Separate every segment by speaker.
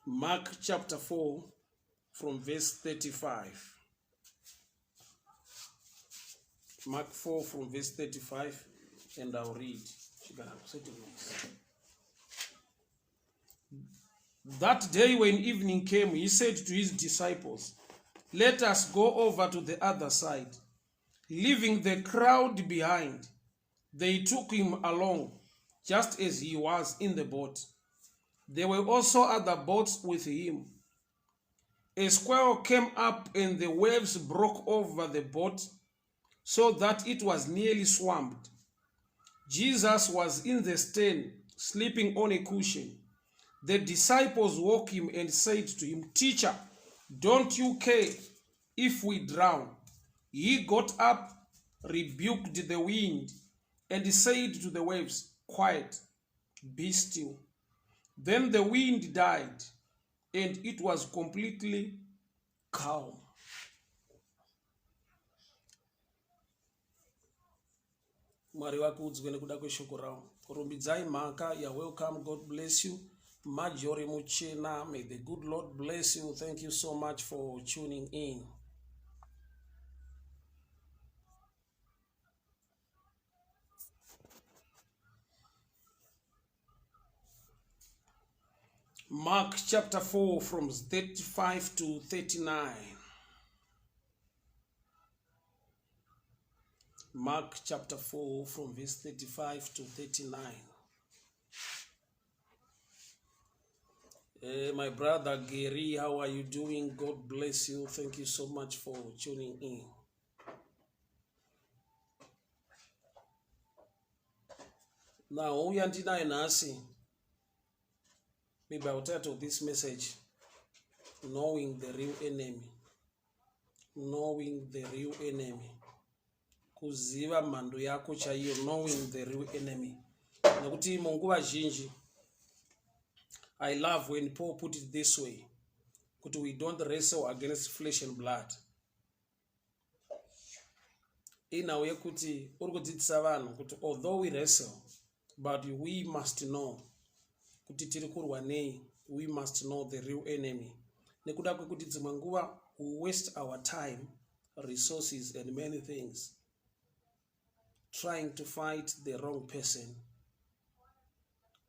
Speaker 1: Mark chapter 4 from verse 35. Mark 4 from verse 35 and I'll read. That day when evening came, he said to his disciples, Let us go over to the other side. Leaving the crowd behind, they took him along, just as he was in the boat. There were also other boats with him. A squall came up and the waves broke over the boat so that it was nearly swamped. Jesus was in the stern, sleeping on a cushion. The disciples woke him and said to him, Teacher, don't you care if we drown? He got up, rebuked the wind, and said to the waves, Quiet, be still. Then the wind died, and it was completely calm. Mwari vakudzwe nekuda kweshoko ravo. Rumbidzai mhaka ya welcome. God bless you. Marjorie Muchena, may the good Lord bless you. Thank you so much for tuning in. Mark chapter 4 from 35 to 39. Mark chapter 4 from verse 35 to 39. Hey, eh, my brother Gary, how are you doing? God bless you. Thank you so much for tuning in. Now, uya ndinaye nhasi. Maybe I will title this message Knowing the Real Enemy. Knowing the Real Enemy. Kuziva mhando yako chaiyo, knowing the real enemy. Nekuti munguva zhinji, I love when Paul put it this way, kuti we don't wrestle against flesh and blood. Inhau yekuti uri kudzidzisa vanhu kuti although we wrestle, but we must know kuti tiri kurwa nei. We must know the real enemy, nekuda kwekuti dzimwe nguva we waste our time, resources and many things trying to fight the wrong person,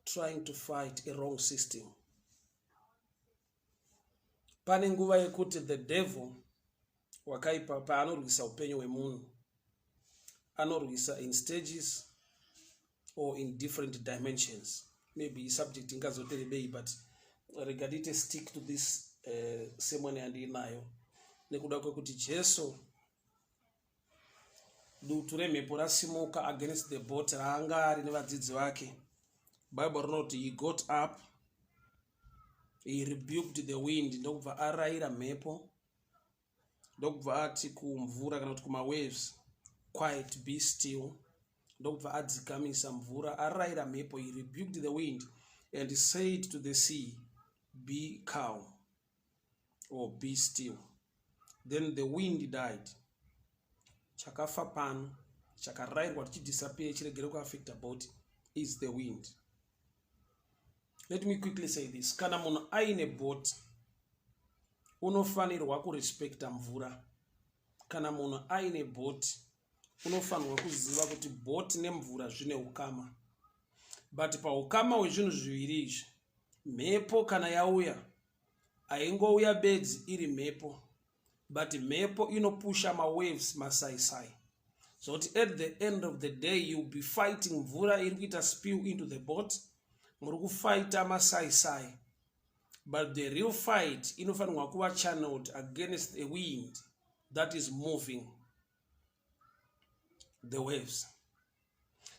Speaker 1: trying to fight a wrong system. Pane nguva yekuti the devil wakaipa paanorwisa upenyu hwemunhu, anorwisa in stages or in different dimensions. Maybe subject ingazoterebei, but rega ndiite stick to this sermon yandiinayo, nekuda kwekuti Jesu, dutu remhepo rasimuka against the boat raanga ari nevadzidzi vake, Bible rinoti he got up, he rebuked the wind, ndokubva arayira mhepo, ndokubva ati kumvura kana kuti kumawaves, "Quiet, be still," ndokubva adzikamisa mvura, arayira mhepo. He rebuked the wind and said to the sea, "Be calm," or "Be still." Then the wind died. Chakafa pano, chakarayirwa tichidisappear, chiregere kuaffecta boat, is the wind. Let me quickly say this: kana munhu aine boat, unofanirwa kurespecta mvura. Kana munhu aine boat, unofanirwa kuziva kuti boat nemvura zvine ukama, but paukama hwezvinhu zviviri izvi, mhepo kana yauya haingouya bedzi iri mhepo, but mhepo inopusha mawaves, masaisai, zvokuti at the end of the day you'll be fighting mvura iri kuita spill into the boat, muri kufighta masaisai, but the real fight inofanirwa kuva channeled against the wind that is moving the waves.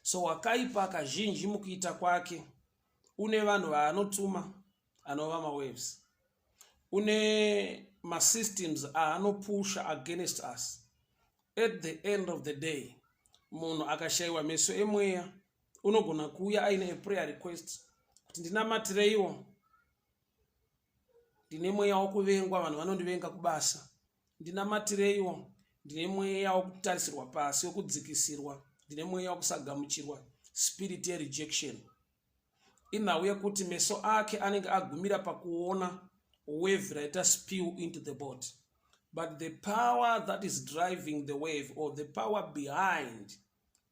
Speaker 1: So wakaipa kazhinji mukuita kwake une vanhu vaanotuma anova mawaves, une masystems aanopusha against us. At the end of the day, munhu akashayiwa meso emweya unogona kuuya aine a prayer request kuti ndinamatireiwo, ndine mweya wokuvengwa, vanhu vanondivenga kubasa, ndinamatireiwo, ndine mweya wokutarisirwa pasi, wekudzikisirwa, ndine mweya wokusagamuchirwa, spirit yerejection. Inhau yekuti meso ake anenge agumira pakuona wave raita spill into the boat, but the power that is driving the wave or the power behind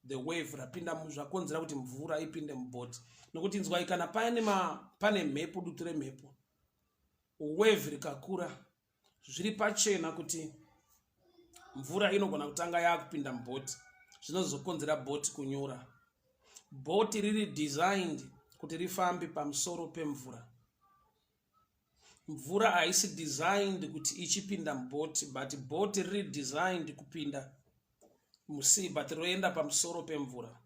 Speaker 1: the wave rapinda zvakonzera kuti mvura ipinde mubhoti. Nokuti inzwai, kana pane mhepo, dutu remhepo, wave rikakura, zviri pachena kuti mvura inogona kutanga yaakupinda mubhoti, zvinozokonzera bhoti kunyura. Bhoti riri designed kuti rifambe pamusoro pemvura. Mvura haisi designed kuti ichipinda mubhoti, but bhoti riri designed kupinda musea, but roenda pamusoro pemvura.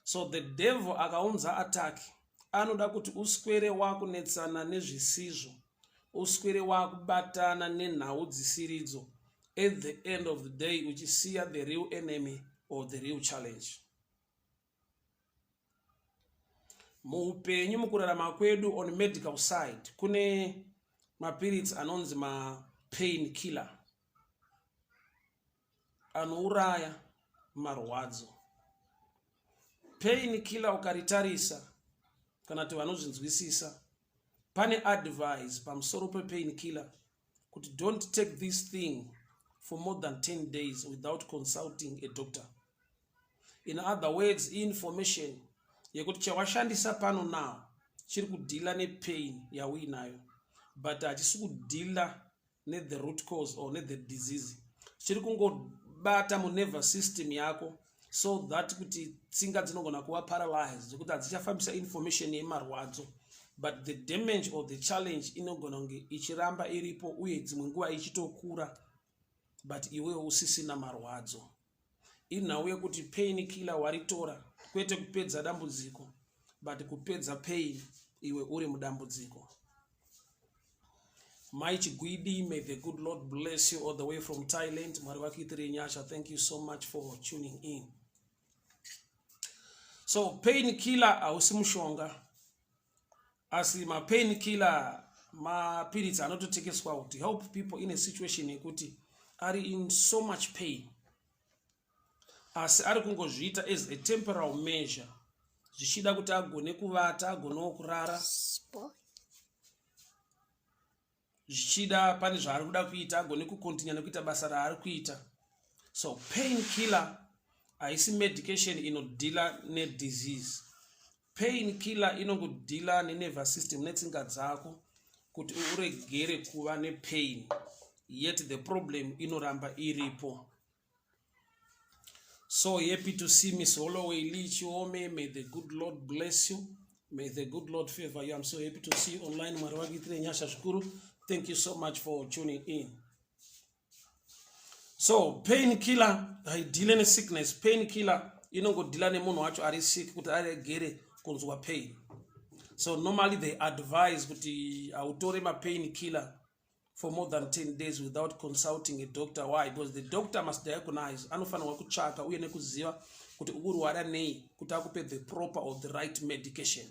Speaker 1: So the devil akaunza attack, anoda kuti uswere wakunetsana nezvisizvo, uswere wakubatana nenhau dzisiridzo, at the end of the day uchisiya the real enemy or the real challenge. Muupenyu, mukurarama kwedu, on medical side kune mapiritsi anonzi mapain killer anouraya marwadzo. Pain killer ukaritarisa, kana kuti vanozvinzwisisa, pane advice pamusoro pepain killer kuti don't take this thing for more than 10 days without consulting a doctor. In other words, information yekuti chawashandisa pano now chiri kudeala nepain yauinayo, but hachisi kudeala nethe root cause or nethe disease. Chiri kungobata munervous system yako so that kuti tsinga dzinogona kuva paralyzed zvekuti hadzichafambisa information yemarwadzo, but the damage or the challenge inogona kunge ichiramba iripo, uye dzimwe nguva ichitokura, but iwewo usisina marwadzo. Inhau yekuti pain killer waritora kwete kupedza dambudziko, but kupedza pain iwe uri mudambudziko. Mai Chigwidi, may the good Lord bless you all the way from Thailand. Mwari vakuitirei nyasha. Thank you so much for tuning in. So pain killer hausi mushonga, asi mapain killer mapiritsi anototekeswa kuti help people in a situation yekuti ari in so much pain, asi ari kungozviita as a temporal measure, zvichida kuti agone kuvata, agonewo kurara, zvichida pane zvaari kuda kuita, agone kucontinue nekuita basa raari kuita. So pain killer haisi medication inodeala nedisease. Pain killer inongodeala nenervous system, netsinga dzako, kuti uregere kuva nepain, yet the problem inoramba iripo. So happy to see Miss Holloway Lee Chiome. May the good Lord bless you. May the good Lord favor you. I'm so happy to see you online. Mwari vakuitire nyasha zvikuru. Thank you so much for tuning in. So pain killer haideale nesickness. Pain killer inongodeala nemunhu wacho ari sick, kuti aregere kunzwa pain. So normally they advise kuti hautore mapain killer for more than 10 days without consulting a doctor. Why? Because the doctor must diagnose, anofanirwa kutsvaka uye nekuziva kuti ukurwara nei, kuti akupe the proper or the right medication.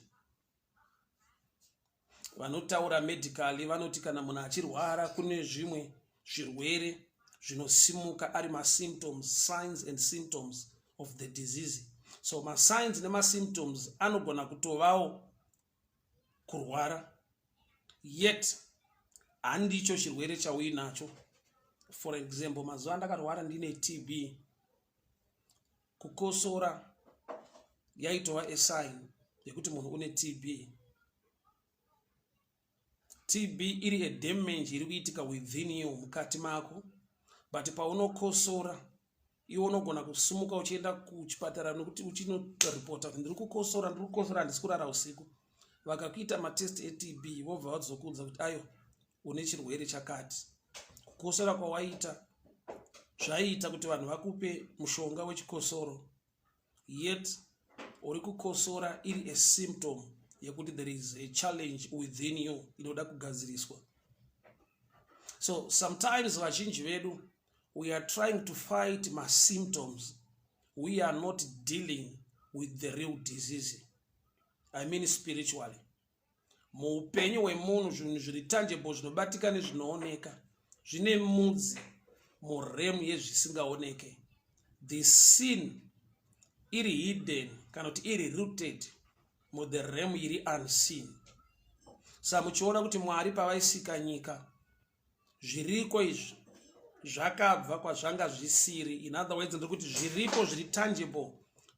Speaker 1: Vanotaura medically vanoti kana munhu achirwara, kune zvimwe zvirwere zvinosimuka ari masymptoms, signs and symptoms of the disease. So masigns nemasymptoms anogona kutovawo kurwara, yet handicho chirwere chauinacho. For example, mazuva andakarwara ndine TB, kukosora yaitova asign yekuti munhu une TB. TB iri adamage iri kuitika within you, mukati mako, but paunokosora iwe unogona kusumuka uchienda kuchipatara nekuti uchinoripota kuti ndiri kukosora, ndiri kukosora, handisi kurara usiku. Vakakuita matest eTB, vobva vazokuudza kuti ayo, une chirwere chakati. Kukosora kwawaita zvaiita kuti vanhu vakupe mushonga wechikosoro, yet uri kukosora iri asymptom yekuti there is a challenge within you inoda kugadziriswa. So sometimes vazhinji vedu, we are trying to fight masymptoms. We are not dealing with the real disease, I mean spiritually. Muupenyu hwemunhu, zvinhu zviri tangible, zvinobatika nezvinooneka, zvine mudzi murealm yezvisingaoneke. The sin iri hidden, kana kuti iri rooted. muthe realm iri unseen. Sa muchiona kuti Mwari pavaisika nyika, zviriko izvi zvakabva kwazvanga zvisiri. In other words, ndiri kuti zviripo zviri tangible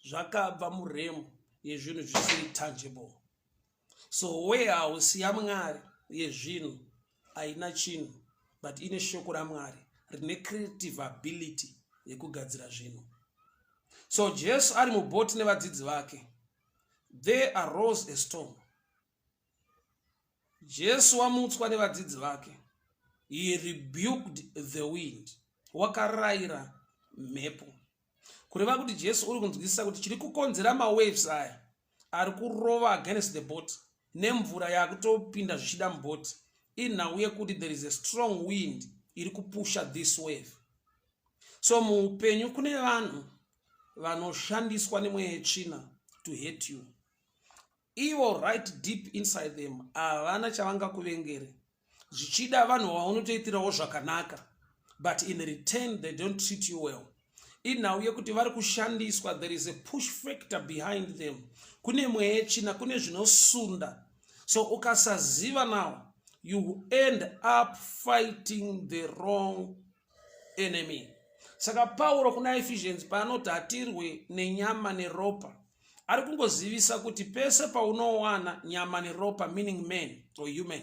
Speaker 1: zvakabva murealm yezvinhu zvisiri tangible. So warehouse yaMwari yezvinhu haina chinhu, but ine shoko raMwari rine creative ability yekugadzira zvinhu. So Jesu ari mubhoti nevadzidzi vake, there arose a storm. Jesu wamutswa nevadzidzi vake, he rebuked the wind, wakarayira mhepo. Kureva kuti Jesu uri kunzwisisa kuti chiri kukonzera mawaves aya ari kurova against the boat nemvura yakutopinda zvichida mubhoti inhau yekuti there is a strong wind iri kupusha this wave. So muupenyu kune vanhu vanoshandiswa nemweya yetsvina to hate you. Ivo right deep inside them havana chavangakuvengere, zvichida vanhu vaunotoitirawo zvakanaka, but in return they don't treat you well. Inhau yekuti vari kushandiswa, there is a push factor behind them. Kune mweya yetsvina, kune zvinosunda. So ukasaziva now, you end up fighting the wrong enemy. Saka Pauro kuna Ephesians paanoti hatirwe nenyama neropa, ari kungozivisa kuti pese paunowana nyama neropa, meaning man or human,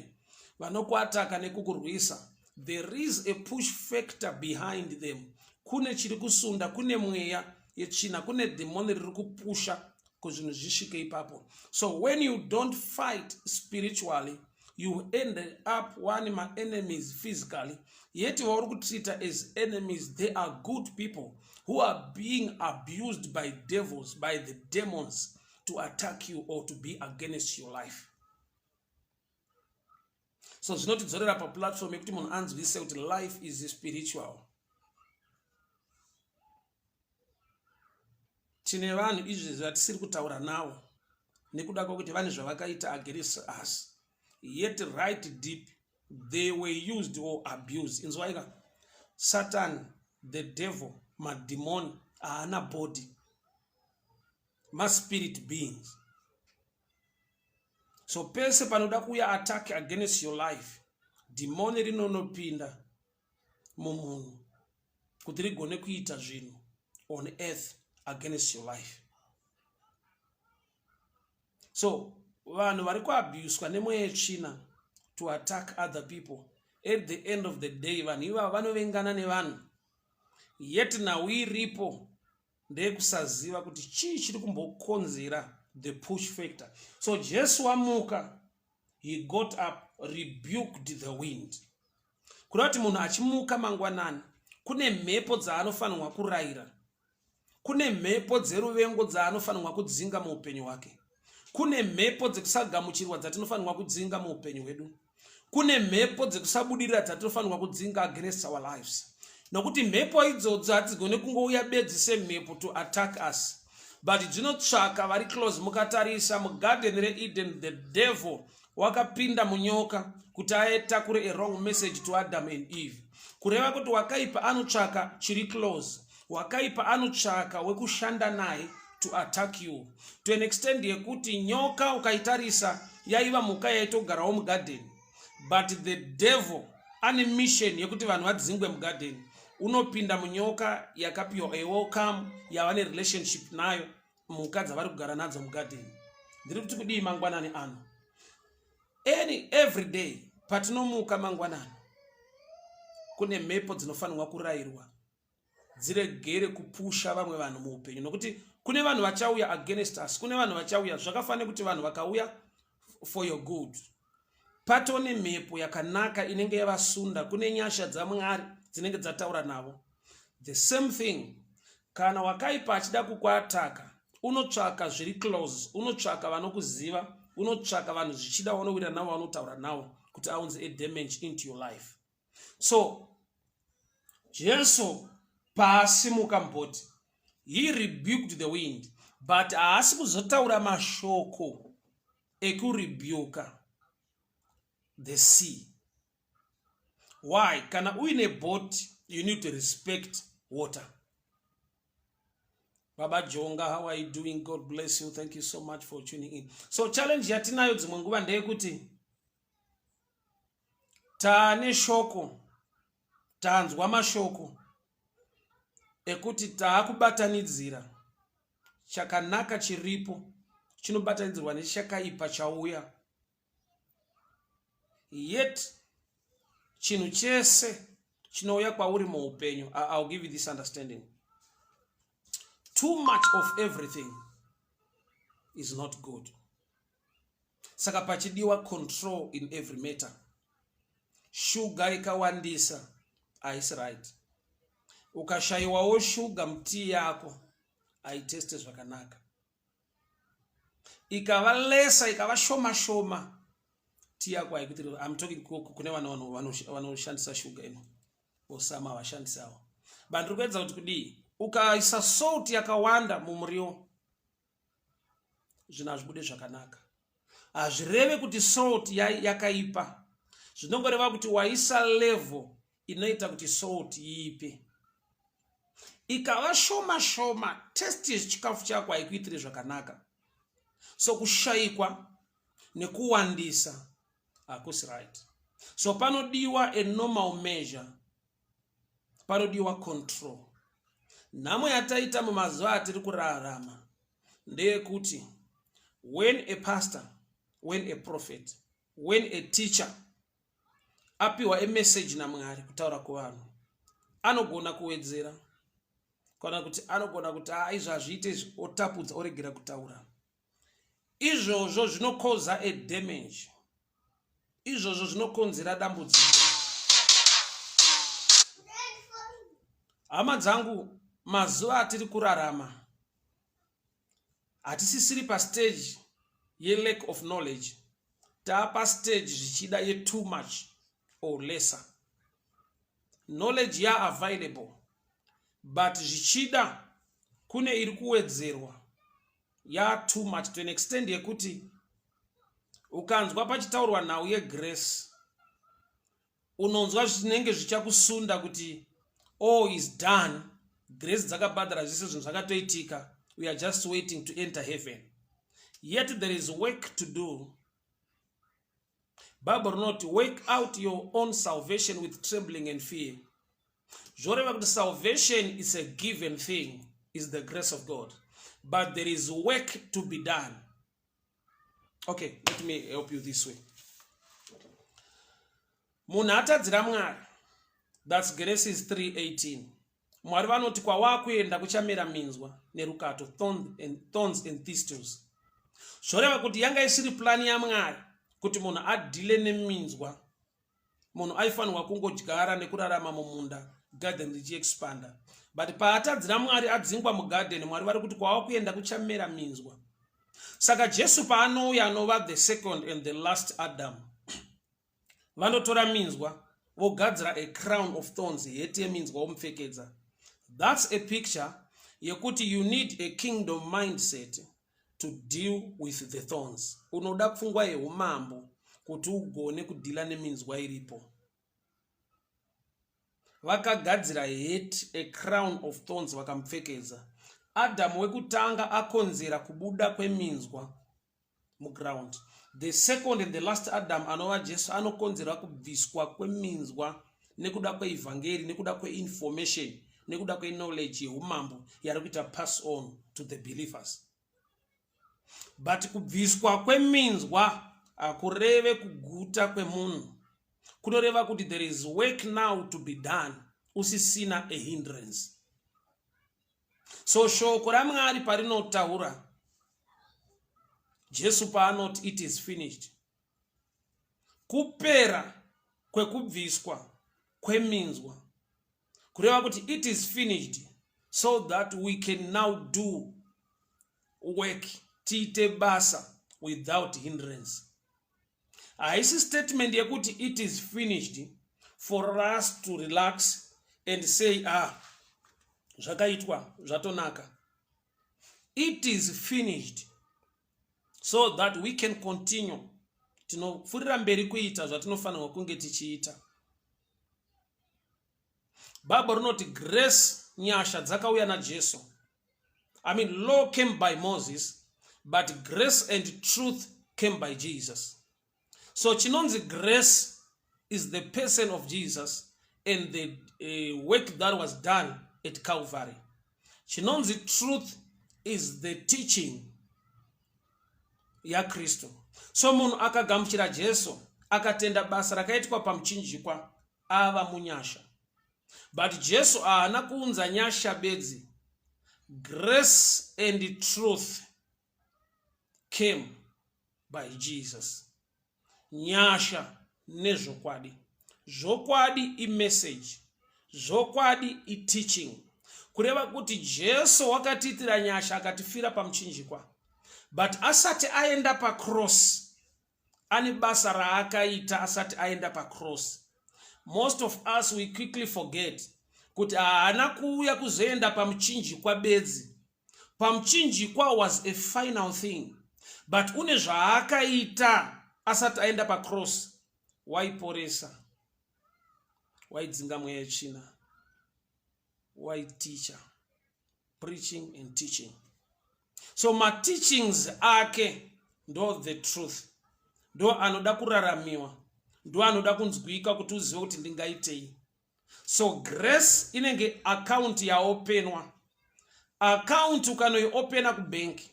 Speaker 1: vanokuataka nekukurwisa, there is a push factor behind them. Kune chiri kusunda, kune mweya yetsvina, kune dhimoni riri kupusha kuzvinhu zvisvike ipapo. So when you don't fight spiritually, you end up one maenemies physically, yet vauri kutreata as enemies, they are good people who are being abused by devils, by the demons, to attack you or to be against your life. So zvinotidzorera paplatform yekuti munhu anzwise kuti life is spiritual. Tine vanhu izvi zvatisiri kutaura navo nekuda kwekuti vane zvavakaita against us, yet right deep they were used or abused. Inzwaika, Satan, the devil, madhimoni haana body, maspirit beings. So pese panoda kuuya attack against your life, dhimoni rinonopinda mumunhu kuti rigone kuita zvinhu on earth against your life. So vanhu vari kuabuswa nemweya yetsvina to attack other people, at the end of the day vanhu ivava vanovengana nevanhu, yet nhau iripo ndeyekusaziva kuti chii chiri kumbokonzera the push factor. So Jesu wamuka, he got up, rebuked the wind. Kureva kuti munhu achimuka mangwanani, kune mhepo dzaanofanirwa kurayira, kune mhepo dzeruvengo dzaanofanirwa kudzinga muupenyu hwake, kune mhepo dzekusagamuchirwa dzatinofanirwa kudzinga muupenyu hwedu, kune mhepo dzekusabudirira dzatinofanirwa kudzinga against our lives, nokuti mhepo idzodzo hadzigone kungouya bedzi semhepo to attack us, but dzinotsvaka vari close. Mukatarisa mugarden reEden, the devil wakapinda munyoka kuti aetakure a wrong message to Adam and Eve. Kureva kuti wakaipa anotsvaka chiri close, wakaipa anotsvaka wekushanda naye to attack you, to an extent yekuti nyoka ukaitarisa yaiva mhuka yaitogarawo mugadheni, but the devil ane mission yekuti vanhu vadzingwe mugadheni. Unopinda munyoka yakapiwa a welcome, yava nerelationship nayo, mhuka dzavari kugara nadzo mugadheni. Ndiri kuti kudii mangwanani ano? Any every day patinomuka mangwanani, kune mhepo dzinofanirwa kurayirwa dziregere kupusha vamwe vanhu muupenyu, nokuti kune vanhu vachauya against us, kune vanhu vachauya. Zvakafanira kuti vanhu vakauya for your good, patone mhepo yakanaka inenge yavasunda, kune nyasha dzaMwari dzinenge dzataura navo. The same thing, kana wakaipa achida kukuataka, unotsvaka zviri close, unotsvaka vanokuziva, unotsvaka vanhu zvichida vanowira navo, vanotaura navo kuti aunze a damage into your life. So Jesu paasimuka mubhoti, he rebuked the wind, but haasi kuzotaura mashoko ekurebuka the sea. Why? Kana uine boat, you need to respect water. Baba Jonga, how are you doing? God bless you. Thank you so much for tuning in. So challenge yatinayo dzimwe nguva ndeyekuti taane shoko, tanzwa mashoko ekuti taakubatanidzira chakanaka chiripo chinobatanidzirwa nechakaipa chauya. Yet chinhu chese chinouya kwauri muupenyu, I'll give you this understanding: too much of everything is not good. Saka pachidiwa control in every matter. Shuga ikawandisa haisi right. Ukashayiwawo shuga mutii yako, haitaste zvakanaka. Ikava less, ikava shoma shoma, tii yako haikuti. I'm talking kune vanhu vanoshandisa shuga ino, osama vashandisawo, but ndiri kuedza kuti kudii, ukaisa salt yakawanda mumuriwo, zvinhu hazvibude zvakanaka. Hazvireve kuti salt yakaipa, zvinongoreva kuti waisa level inoita kuti salt iipe. Ikava shoma shoma, taste yechikafu chako haikuitiri zvakanaka. So kushayikwa nekuwandisa hakusi right. So panodiwa a normal measure, panodiwa control. Nhamo yataita mumazuva atiri kurarama ndeyekuti when a pastor, when a prophet, when a teacher apiwa emessage naMwari kutaura kuvanhu, anogona kuwedzera kana kuti anogona kuti, "A, izvi hazviite izvi," otapudza, oregera kutaura. Izvozvo zvinokoza a damage, izvozvo zvinokonzera dambudziko. Hama dzangu, mazuva atiri kurarama hatisisiri pastage yelack of knowledge, taapastage zvichida yetoo much or lesser knowledge yaavailable, but zvichida kune iri kuwedzerwa yatoo much to an extent yekuti ukanzwa pachitaurwa nhau yegrace, unonzwa zvinenge zvichakusunda kuti all is done, grace dzakabhadhara zvese, zvinhu zvakatoitika, we are just waiting to enter heaven. Yet there is work to do. Bible rinoti, "Work out your own salvation with trembling and fear." Zvoreva kuti salvation is a given thing, is the grace of God, but there is work to be done. Okay, let me help you this way. Munhu atadzira Mwari, that's Genesis 3:18. Mwari vanoti, "Kwawakuenda kuchamera minzwa nerukato," thorns and thistles. Zvoreva kuti yanga isiri plani yaMwari kuti munhu adeale neminzwa. Munhu aifanirwa kungodyara nekurarama mumunda, garden richiexpanda. But paatadzira Mwari, adzingwa mugarden, Mwari vari kuti, "Kwava kuenda kuchamera minzwa." Saka Jesu paanouya, anova the second and the last Adam, vanotora minzwa vogadzira a crown of thorns, heti yeminzwa, vomupfekedza. That's a picture yekuti you need a kingdom mindset to deal with the thorns. Unoda pfungwa yeumambo kuti ugone kudeala neminzwa iripo. Vakagadzira heti, a crown of thorns, vakamupfekedza. Adamu wekutanga akonzera kubuda kweminzwa muground. The second and the last Adam, anova Jesu, anokonzera kubviswa kweminzwa nekuda kweivhangeri, nekuda kweinformation, nekuda kweknowledge yeumambo yari kuita pass on to the believers. But kubviswa kweminzwa hakureve kuguta kwemunhu, kunoreva kuti there is work now to be done, usisina a hindrance. So shoko raMwari parinotaura, Jesu paanoti, "It is finished," kupera kwekubviswa kweminzwa, kureva kuti it is finished so that we can now do work, tiite basa without hindrance. Haisi statement yekuti it is finished for us to relax and say, "Ah, zvakaitwa, zvatonaka." It is finished so that we can continue, tinopfuurira mberi kuita zvatinofanirwa kunge tichiita. Bhaibheri rinoti grace, nyasha dzakauya naJesu. I mean, law came by Moses, but grace and truth came by Jesus. So chinonzi grace is the person of Jesus and the work that was done at Calvary. Chinonzi truth is the teaching yaKristu. So munhu akagamuchira Jesu, akatenda basa rakaitwa pamuchinjikwa, ava munyasha. But Jesu haana kuunza nyasha bedzi. Grace and truth came by Jesus. Nyasha nezvokwadi. Zvokwadi imessage, zvokwadi iteaching. Kureva kuti Jesu wakatiitira nyasha, akatifira pamuchinjikwa, but asati aenda pacross ane basa raakaita. Asati aenda pacross, most of us, we quickly forget kuti haana kuuya kuzoenda pamuchinjikwa bedzi. Pamuchinjikwa was a final thing, but une zvaakaita asati aenda pacross. Waiporesa, waidzinga mweya yetsvina, waiticha, preaching and teaching. So mateachings ake ndo the truth, ndo anoda kuraramiwa, ndo anoda kunzwika kuti uzive kuti ndingaitei. So grace inenge account yaopenwa. Account ukanoiopena kubhenki,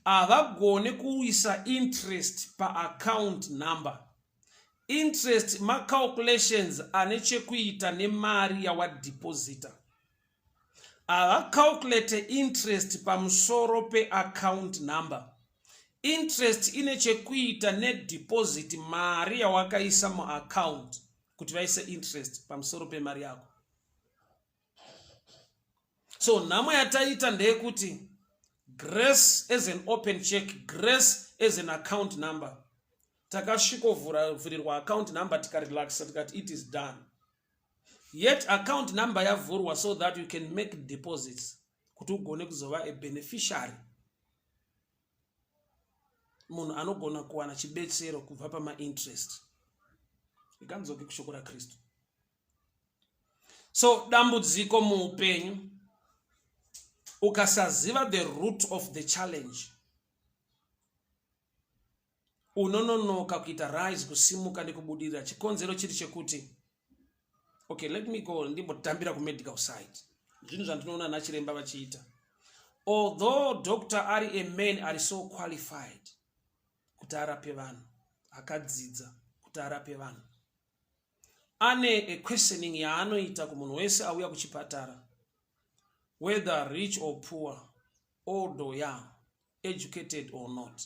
Speaker 1: havagone kuisa interest paaccount number. Interest macalculations ane chekuita nemari yawadeposita. Havacalculate interest pamusoro peaccount number. Interest ine chekuita nedeposit, mari yawakaisa muaccount, kuti vaise interest pamusoro pemari yako. So nhamo yataita ndeyekuti grace as an open check, grace as an account number, takasvikovhurirwa account number, tikarelaxa, tikati it is done. Yet account number yavhurwa so that you can make deposits kuti ugone kuzova a beneficiary, munhu anogona kuwana chibetsero kubva pamainterest. Ikanzoke kushoko raKristu. So dambudziko muupenyu, ukasaziva the root of the challenge, unononoka kuita rise, kusimuka nekubudirira. Chikonzero chiri chekuti, okay, let me go, ndimbotambira kumedical side. Zvinhu zvandinoona nachiremba vachiita, although doctor ari a man ari so qualified kuti arape vanhu, akadzidza kuti arape vanhu, ane questioning yaanoita kumunhu wese auya kuchipatara, whether rich or poor, old or young, educated or not.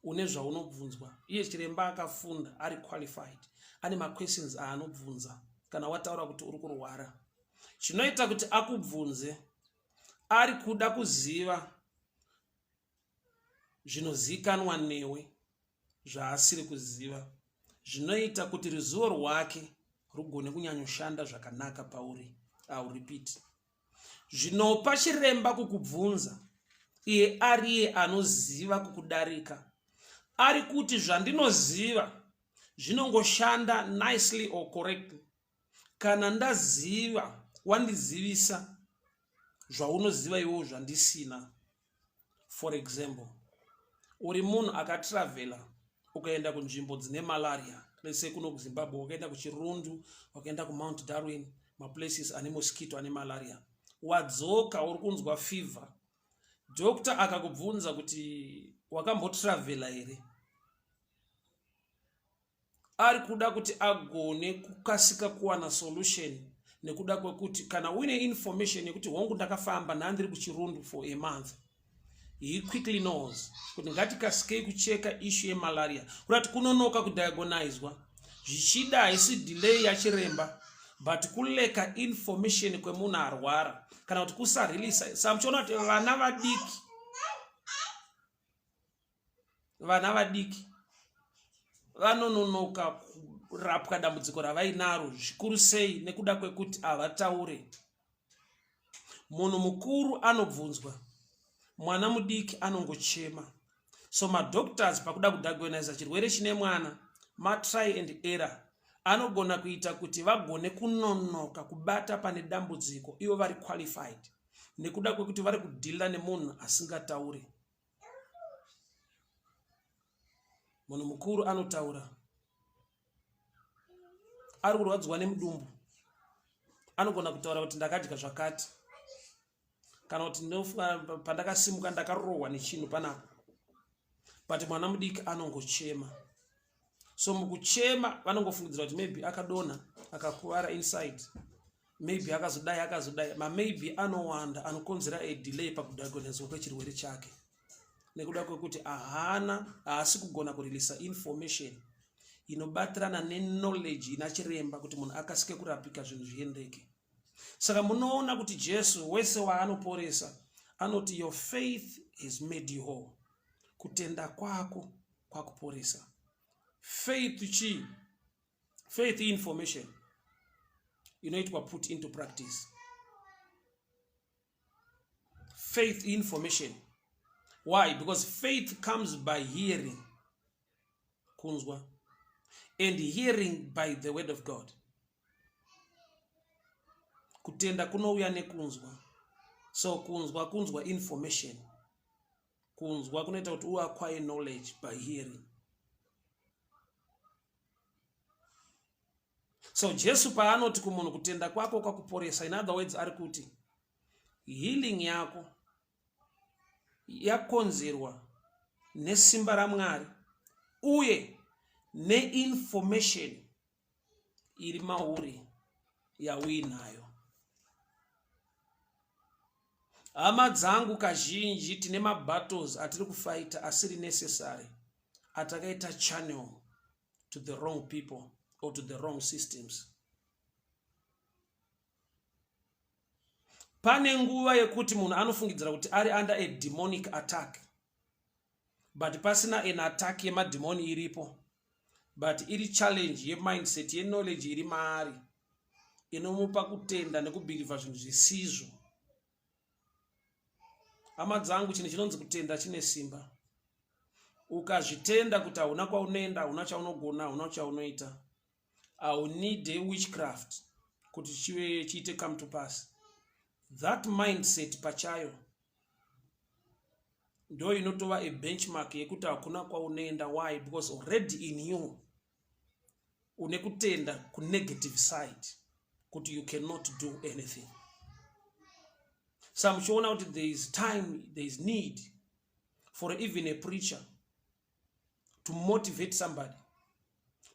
Speaker 1: Une zvaunobvunzwa. Iye chiremba akafunda, ari qualified, ane maquestions aanobvunza kana wataura kuti uri kurwara. Chinoita kuti akubvunze, ari kuda kuziva zvinozivikanwa newe zvaasiri kuziva, zvinoita kuti ruzivo rwake rugone kunyanyoshanda zvakanaka pauri. I will repeat. Zvinopa chiremba kukubvunza, iye ariye anoziva kukudarika, ari kuti zvandinoziva zvinongoshanda nicely or correctly kana ndaziva wandizivisa zvaunoziva iwewo zvandisina. For example, uri munhu akatravhela, ukaenda kunzvimbo dzine malaria. Let's say kuno kuZimbabwe, wakaenda kuChirundu, wakaenda kuMount Darwin, maplaces ane mosquito, ane malaria. Wadzoka, uri kunzwa fever. Doctor akakubvunza kuti wakambotravhela here, ari kuda kuti agone kukasika kuwana solution, nekuda kwekuti kana uine information yekuti hongu, ndakafamba, ndandiri kuChirundu for a month, he quickly knows kuti ngatikasikei kucheka issue yemalaria. Kurati kunonoka kudiagonizwa zvichida haisi delay yachiremba, but kulacka information kwemunhu arwara, kana kuti kusareleasa. Samuchiona kuti vana vadiki vanononoka kurapwa dambudziko ravainaro, zvikuru sei nekuda kwekuti havataure. Munhu mukuru anobvunzwa, mwana mudiki anongochema. So madoctors, pakuda kudiagonisa chirwere chine mwana, matry and error anogona kuita kuti vagone kunonoka kubata pane dambudziko, ivo vari qualified. Nekuda kwekuti vari kudhila nemunhu asingatauri. Munhu mukuru anotaura ari kurwadziwa nemudumbu, anogona kutaura kuti ndakadya zvakati, kana kuti ndinofunga pandakasimuka ndakarohwa nechinhu panapa, but mwana mudiki anongochema. So mukuchema vanongofungidzira kuti maybe akadonha, akakuvara inside, maybe akazodai akazodai. Mamaybe anowanda anokonzera a delay pakudiagnoswa kwechirwere chake, nekuda kwekuti ahana haasi kugona kureleasa information inobatirana neknowledge ina chiremba kuti munhu akasike kurapika, zvinhu zviendeke. Saka munoona kuti Jesu wese waanoporesa anoti, "Your faith has made you whole." Kutenda kwako kwakuporesa. Faith chii? Faith information inoitwa put into practice. Faith information. Why? Because faith comes by hearing, kunzwa, and hearing by the word of God. Kutenda kunouya nekunzwa. So kunzwa, kunzwa information. Kunzwa kunoita kuti uacquire knowledge by hearing. So Jesu paanoti kumunhu, "Kutenda kwako kwakuporesa," in other words ari kuti healing yako yakonzerwa nesimba raMwari uye neinformation iri mauri yauinayo. Hama dzangu, kazhinji tine mabattles atiri kufighta asiri necessary, atakaita channel to the wrong people or to the wrong systems. Pane nguva yekuti munhu anofungidzira kuti ari under a demonic attack, but pasina an attack yemadhimoni iripo, but iri challenge yemindset, yeknowledge iri maari inomupa kutenda nekubelieva zvinhu zvisizvo. Hama dzangu, chinhu chinonzi kutenda chine simba. Ukazvitenda kuti hauna kwaunoenda, hauna chaunogona, hauna chaunoita, haunide witchcraft kuti chive chiite come to pass. That mindset pachayo ndo inotova a benchmark yekuti hakuna kwaunoenda. Why? Because already in you une kutenda kunegative side kuti you cannot do anything. Sa muchiona kuti there is time, there is need for even a preacher to motivate somebody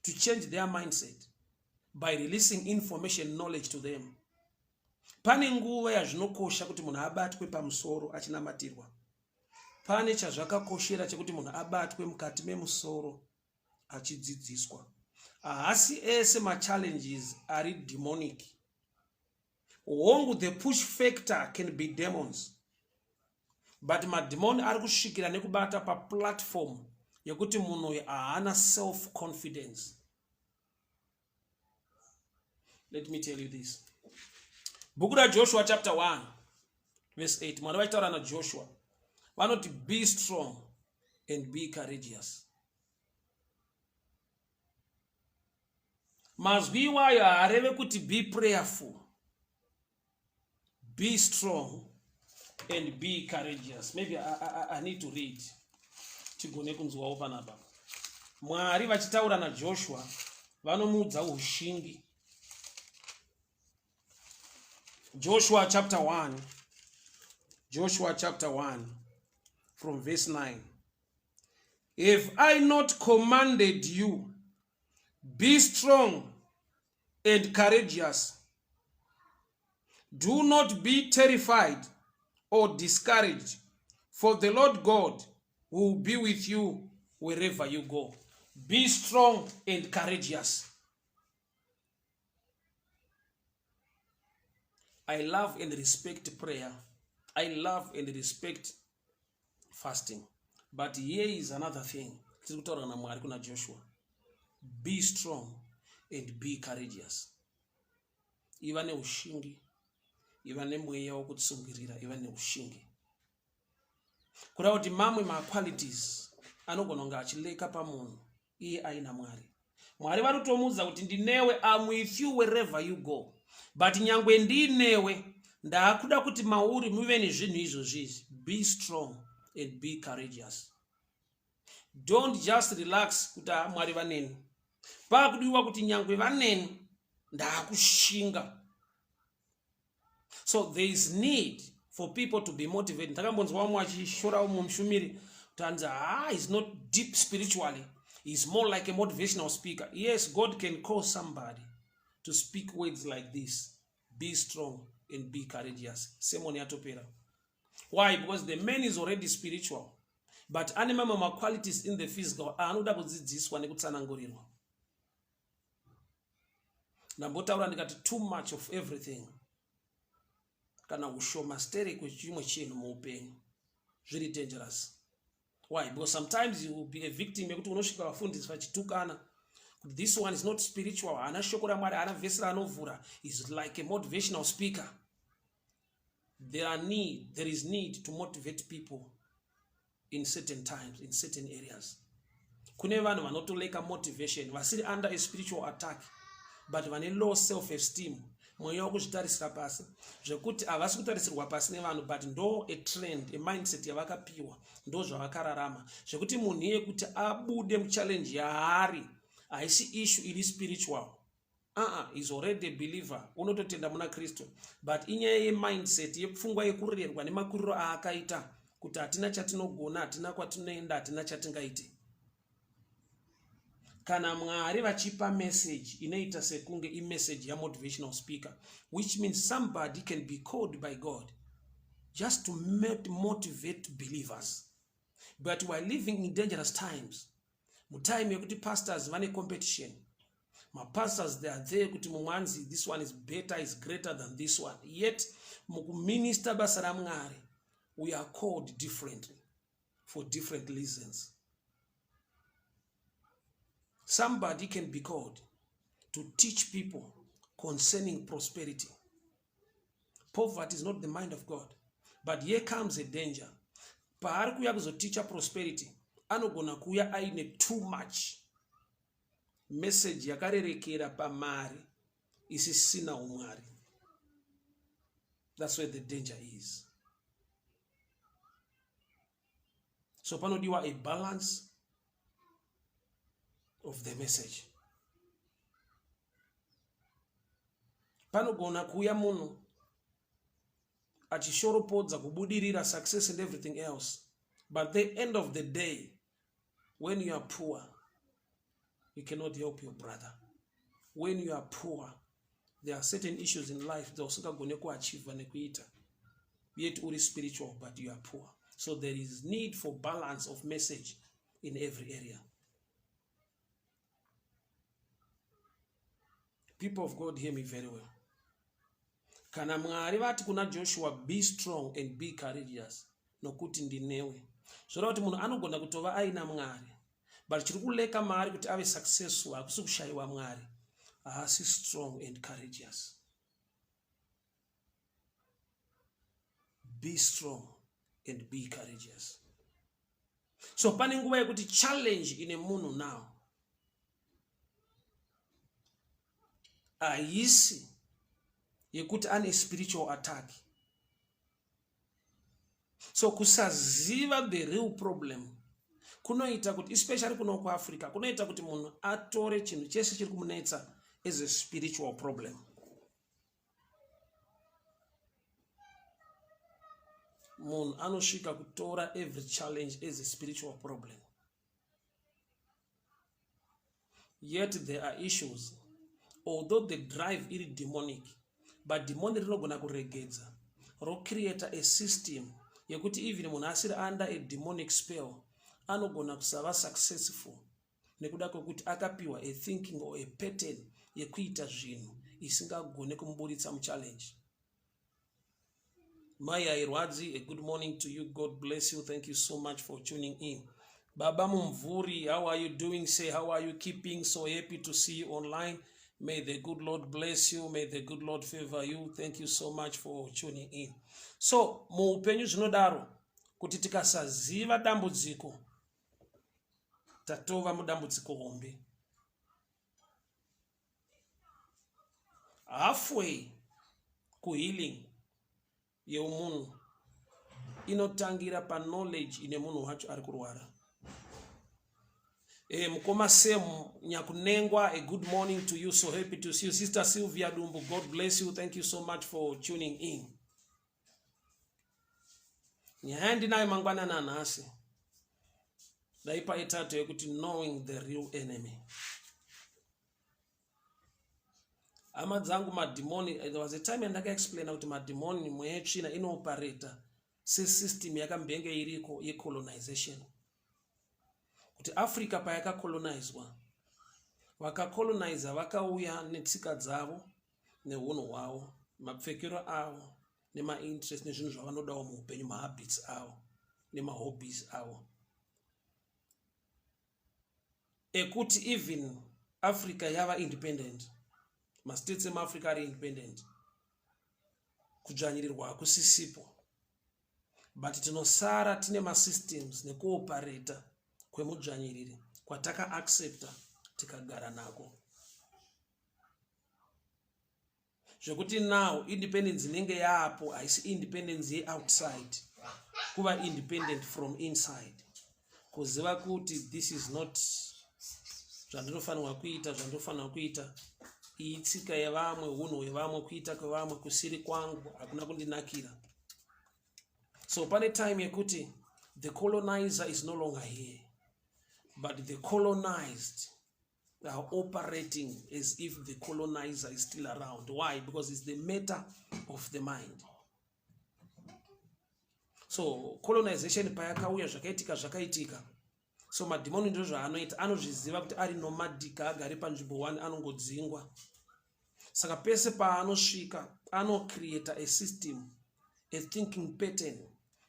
Speaker 1: to change their mindset by releasing information, knowledge to them. Pane nguva yazvinokosha kuti munhu abatwe pamusoro achinamatirwa. Pane chazvakakoshera chekuti munhu abatwe mukati memusoro achidzidziswa. Haasi ese machallenges ari demonic. Hongu, the push factor can be demons, but madhimoni ari kusvikira nekubata paplatform yekuti munhu uyu haana self confidence. Let me tell you this. Bhuku raJoshua chapter 1 verse 8, Mwari vachitaura naJoshua vanoti, "Be strong and be courageous." Mazwi iwayo haareve kuti be prayerful. Be strong and be courageous. Maybe I need to read tigone kunzwawo panapa. Mwari vachitaura naJoshua vanomuudza ushingi. Joshua chapter 1, Joshua chapter 1 from verse 9: "Have I not commanded you? Be strong and courageous. Do not be terrified or discouraged, for the Lord God will be with you wherever you go." Be strong and courageous. I love and respect prayer. I love and respect fasting. But here is another thing. Tiri kutaura naMwari kuna Joshua. Be strong and be courageous. Iva neushingi, iva nemweya wokutsungirira, iva neushingi. Kureva kuti mamwe maqualities anogona kunge achilacka pamunhu iye aina Mwari. Mwari vari kutomuudza kuti ndinewe, am with you wherever you go, but nyangwe ndinewe, Ndaakuda kuti mauri muve nezvinhu izvozvi izvi. Be strong and be courageous. Don't just relax kuti ah, Mwari vaneni. Paakudiwa kuti nyangwe vaneni ndaakushinga. So there is need for people to be motivated. Ndakambonzwa vamwe vachishora umwe mushumiri kuti hanzi ah, is not deep spiritually. He's more like a motivational speaker. Yes, God can call somebody to speak words like this. Be strong and be courageous. Sermon yatopera. Why? Because the man is already spiritual. But ane mamwe maqualities in the physical aanoda kudzidziswa nekutsanangurirwa. Ndambotaura ndikati too much of everything kana ushoma sterek wechimwe chinhu muupenyu zviri dangerous. Why? Because sometimes you will be a victim yekuti unosvika vafundisi vachitukana kuti this one is not spiritual, haana shoko raMwari, haana vhesi raanovhura, is like a motivational speaker. There are need, there is need to motivate people in certain times, in certain areas. Kune vanhu vanotoleka motivation vasiri under a spiritual attack but vane low self esteem, mweya wekuzvitarisira pasi, zvekuti havasi kutarisirwa pasi nevanhu but ndo a trend, a mindset yavakapiwa, ndo zvavakararama, zvekuti munhu iye kuti abude muchallenge yaari haisi issue iri spiritual. Uh-uh, is already a believer, unototenda muna Kristu, but inyaya yemindset, yepfungwa yekurerwa nemakuriro aakaita kuti hatina chatinogona, hatina kwatinoenda, hatina chatingaite. Kana Mwari vachipa message inoita sekunge imessage yamotivational speaker, which means somebody can be called by God just to motivate believers. But we are living in dangerous times, mutime yekuti pastors vane competition. Mapastors, they are there kuti mumwe anzi this one is better, is greater than this one. Yet mukuminista basa raMwari, we are called differently for different reasons. Somebody can be called to teach people concerning prosperity. Poverty is not the mind of God. But here comes a danger. Paari kuuya kuzoticha prosperity, anogona kuuya aine too much message yakarerekera pamari isisina umwari. That's where the danger is. So panodiwa a balance of the message. Panogona kuuya munhu achishoropodza kubudirira, success and everything else, but the end of the day, when you are poor, you cannot help your brother. When you are poor, there are certain issues in life dzausingagone kuachieva nekuita, yet uri spiritual but you are poor. So there is need for balance of message in every area. People of God, hear me very well. Kana Mwari vati kuna Joshua, be strong and be courageous, nokuti ndinewe, zvoreva kuti munhu anogona kutova aina Mwari, but chiri kuleka maari kuti ave successful hakusi kushayiwa Mwari, haasi strong and courageous. Be strong and be courageous. So pane nguva yekuti challenge ine munhu now haisi yekuti ane spiritual attack. So kusaziva the real problem kunoita kuti, especially kuno kuAfrica, kunoita kuti munhu atore chinhu chese chiri kumunetsa as a spiritual problem. Munhu anosvika kutora every challenge as a spiritual problem, yet there are issues, although the drive iri demonic, but demoni rinogona kuregedza rocreata a system yekuti even munhu asiri under a demonic spell anogona kusava successful nekuda kwekuti akapiwa a thinking or a pattern yekuita zvinhu isingagone kumuburitsa muchallenge. Mai Airwadzi, a good morning to you. God bless you. Thank you so much for tuning in. Baba Mumvuri, how are you doing? Say, how are you keeping? So happy to see you online. May the good Lord bless you. May the good Lord favor you. Thank you so much for tuning in. So, muupenyu zvinodaro kuti tikasaziva dambudziko, tatova mudambudziko hombe. Halfway kuhealing. Yemunhu inotangira paknowledge ine munhu wacho ari kurwara. Mukoma Sam Nyakunengwa, a good morning to you. So happy to see you. Sister Sylvia Dumbu, God bless you. Thank you so much for tuning in. Nyaya yandinayo mangwanani anhasi ndaipa itato yekuti knowing the real enemy. Hama dzangu, madhimoni, there was a time yandakaexplaina kuti madhimoni, mweya yetsvina inoopareta sesystem yakambenge iriko yecolonization, kuti Africa payakacolonizwa, vakacoloniza vakauya netsika dzavo neunhu hwavo, mapfekero avo nemainterest nezvinhu zvavanodawo muupenyu, mahabits avo nemahobbies avo, ekuti even Africa yava independent, mastates emuAfrica ari independent, kudzvanyirirwa hakusisipo, but tinosara tine masystems nekuopareta kwemudzvanyiriri kwatakaaccepta tikagara nako, zvekuti now independence inenge yaapo haisi independence yeoutside, kuva independent from inside, kuziva kuti this is not zvandinofanirwa kuita. Zvandinofanirwa kuita iyi tsika yevamwe, unhu hwevamwe, kuita kwevamwe kusiri kwangu, hakuna kundinakira. So pane time yekuti the colonizer is no longer here, but the colonized are operating as if the colonizer is still around. Why? Because it's the matter of the mind. So colonization payakauya, zvakaitika zvakaitika. So madhimoni ndo zvaanoita, anozviziva kuti ari nomadic, agari panzvimbo 1, anongodzingwa. Saka pese paanosvika anocreata a system, a thinking pattern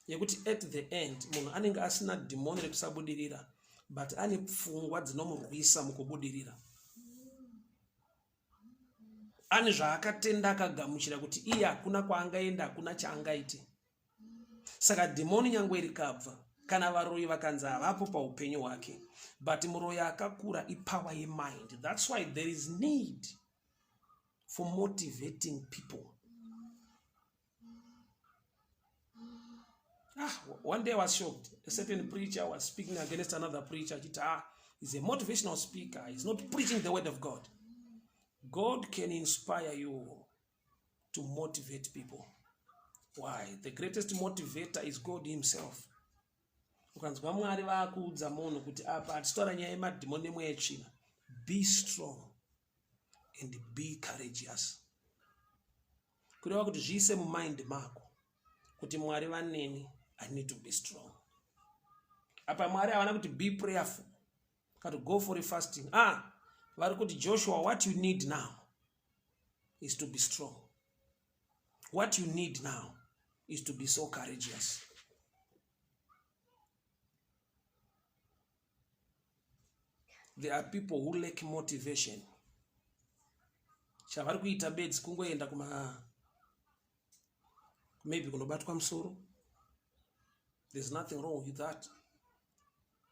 Speaker 1: yekuti at the end munhu anenge asina dhimoni rekusabudirira, but ane pfungwa dzinomurwisa mukubudirira. Ane zvaakatenda, akagamuchira kuti iye hakuna kwaangaenda, hakuna chaangaite. Saka dhimoni nyangwe rikabva, kana varoyi vakanzi havapo paupenyu hwake, but muroyi akakura ipower yemind. That's why there is need for motivating people. One day I was shocked. A certain preacher was speaking against another preacher. Achiti, "He's a motivational speaker. He's not preaching the word of God." God can inspire you to motivate people. Why? The greatest motivator is God himself. Ukanzwa Mwari vaakuudza munhu kuti apa hatitaura nyaya yemadhimoni nemweya yetsvina, be strong and be courageous, kureva kuti zviise mumind mako kuti Mwari vaneni, I need to be strong. Apa Mwari havana kuti be prayerful, kati go for a fasting. Vari kuti, "Joshua, what you need now is to be strong. What you need now is to be so courageous." There are people who lack motivation. Chavari kuita bedzi kungoenda kuma maybe kunobatwa musoro. There's nothing wrong with that,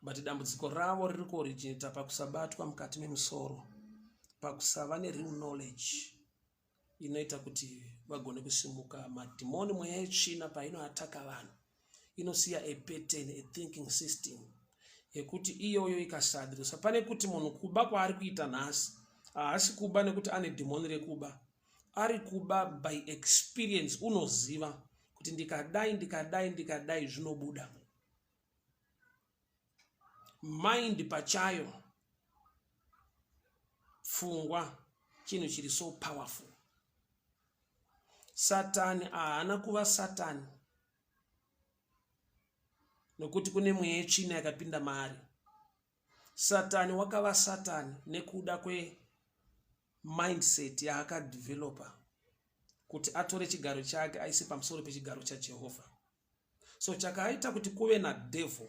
Speaker 1: but dambudziko ravo riri kuoriginata pakusabatwa mukati memusoro, pakusava nereal knowledge inoita kuti vagone kusimuka. Madhimoni, mweya yetsvina painoataka vanhu, inosiya a pattern, a thinking system yekuti iyoyo ikasadirisa, pane kuti munhu kuba kwaari kuita nhasi, haasi kuba nekuti ane dhimoni rekuba, ari kuba by experience. Unoziva kuti ndikadai, ndikadai, ndikadai, zvinobuda. Mind pachayo, pfungwa, chinhu chiri so powerful. Satani haana kuva Satani nokuti kune mweya yetsvina yakapinda maari. Satani wakava Satani nekuda kwemindset yaakadhivhelopa kuti atore chigaro chake aise pamusoro pechigaro chaJehovha. So chakaita kuti kuve nadevil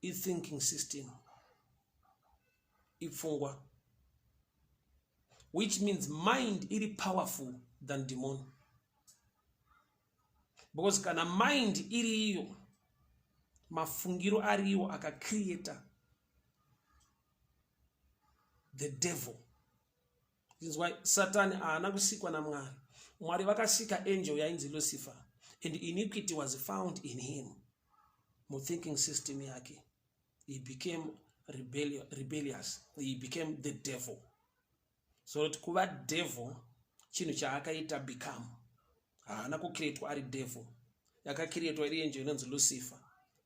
Speaker 1: ithinking system, ipfungwa, which means mind iri powerful than demon, because kana mind iri iyo, mafungiro ariwo akacreata the devil. Inzwa, Satani haana kusikwa naMwari. Mwari vakasika angel yainzi Lucifer and iniquity was found in him. Muthinking system yake. He became rebellious. He became the devil. So kuti kuva devil chinhu chaakaita become. Haana kucreatwa ari devil. Yakacreatwa iri angel inonzi Lucifer.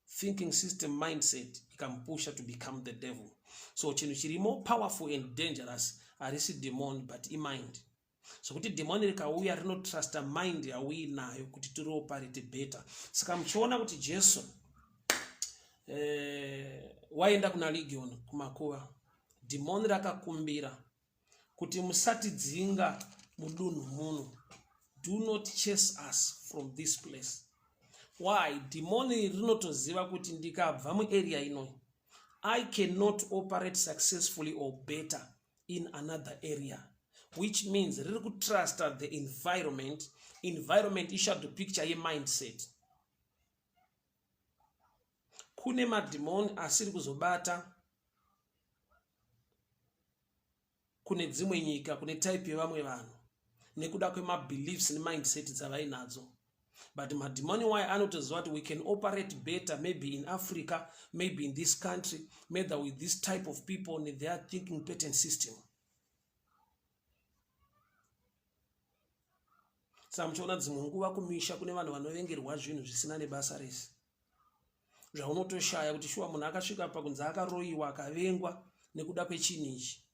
Speaker 1: Thinking system mindset ikamupusha to become the devil. So chinhu chiri more powerful and dangerous harisi demon but imind. Zvekuti demon rikauya rinotrusta mind yauinayo kuti tirioparate better. Saka muchiona kuti Jesu waenda kuna Legion kumakuva, dhimoni rakakumbira kuti musatidzinga mudunhu muno, do not chase us from this place. Why? Dhimoni rinotoziva kuti ndikabva muarea ino I cannot operate successfully or better in another area, which means riri kutrusta the environment. Environment ishadow picture yemindset. Kune madhimoni asiri kuzobata kune dzimwe nyika, kune type yevamwe vanhu nekuda kwemabeliefs nemindset dzavainadzo, but madhimoni wayo anotoziva kuti we can operate better maybe in Africa, maybe in this country, maybe with this type of people netheir thinking pattern system. Saka muchiona dzimwe nguva kumisha kune vanhu vanovengerwa zvinhu zvisina nebasa rese, zvaunotoshaya kuti shuwa munhu akasvika pakunzi akaroyiwa akavengwa nekuda kwechinhu ichi,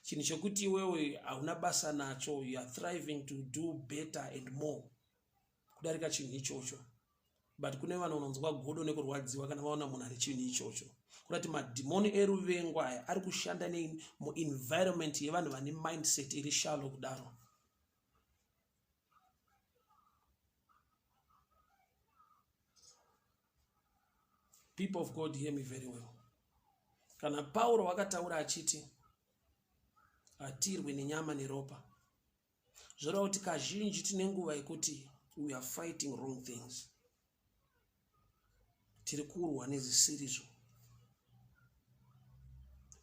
Speaker 1: chinhu chekuti iwewe hauna basa nacho. You are thriving to do better and more kudarika chinhu ichocho, but kune vanhu vanonzwa godo nekurwadziwa kana vaona munhu ane chinhu ichocho. Kuda kuti madhimoni eruvengo aya ari kushanda muenvironment yevanhu vane mindset iri shallow kudaro. People of God, hear me very well. Kana Pauro wakataura achiti hatirwi nenyama neropa, zvoreva kuti kazhinji tine nguva yekuti we are fighting wrong things, tiri kurwa nezvisirizvo.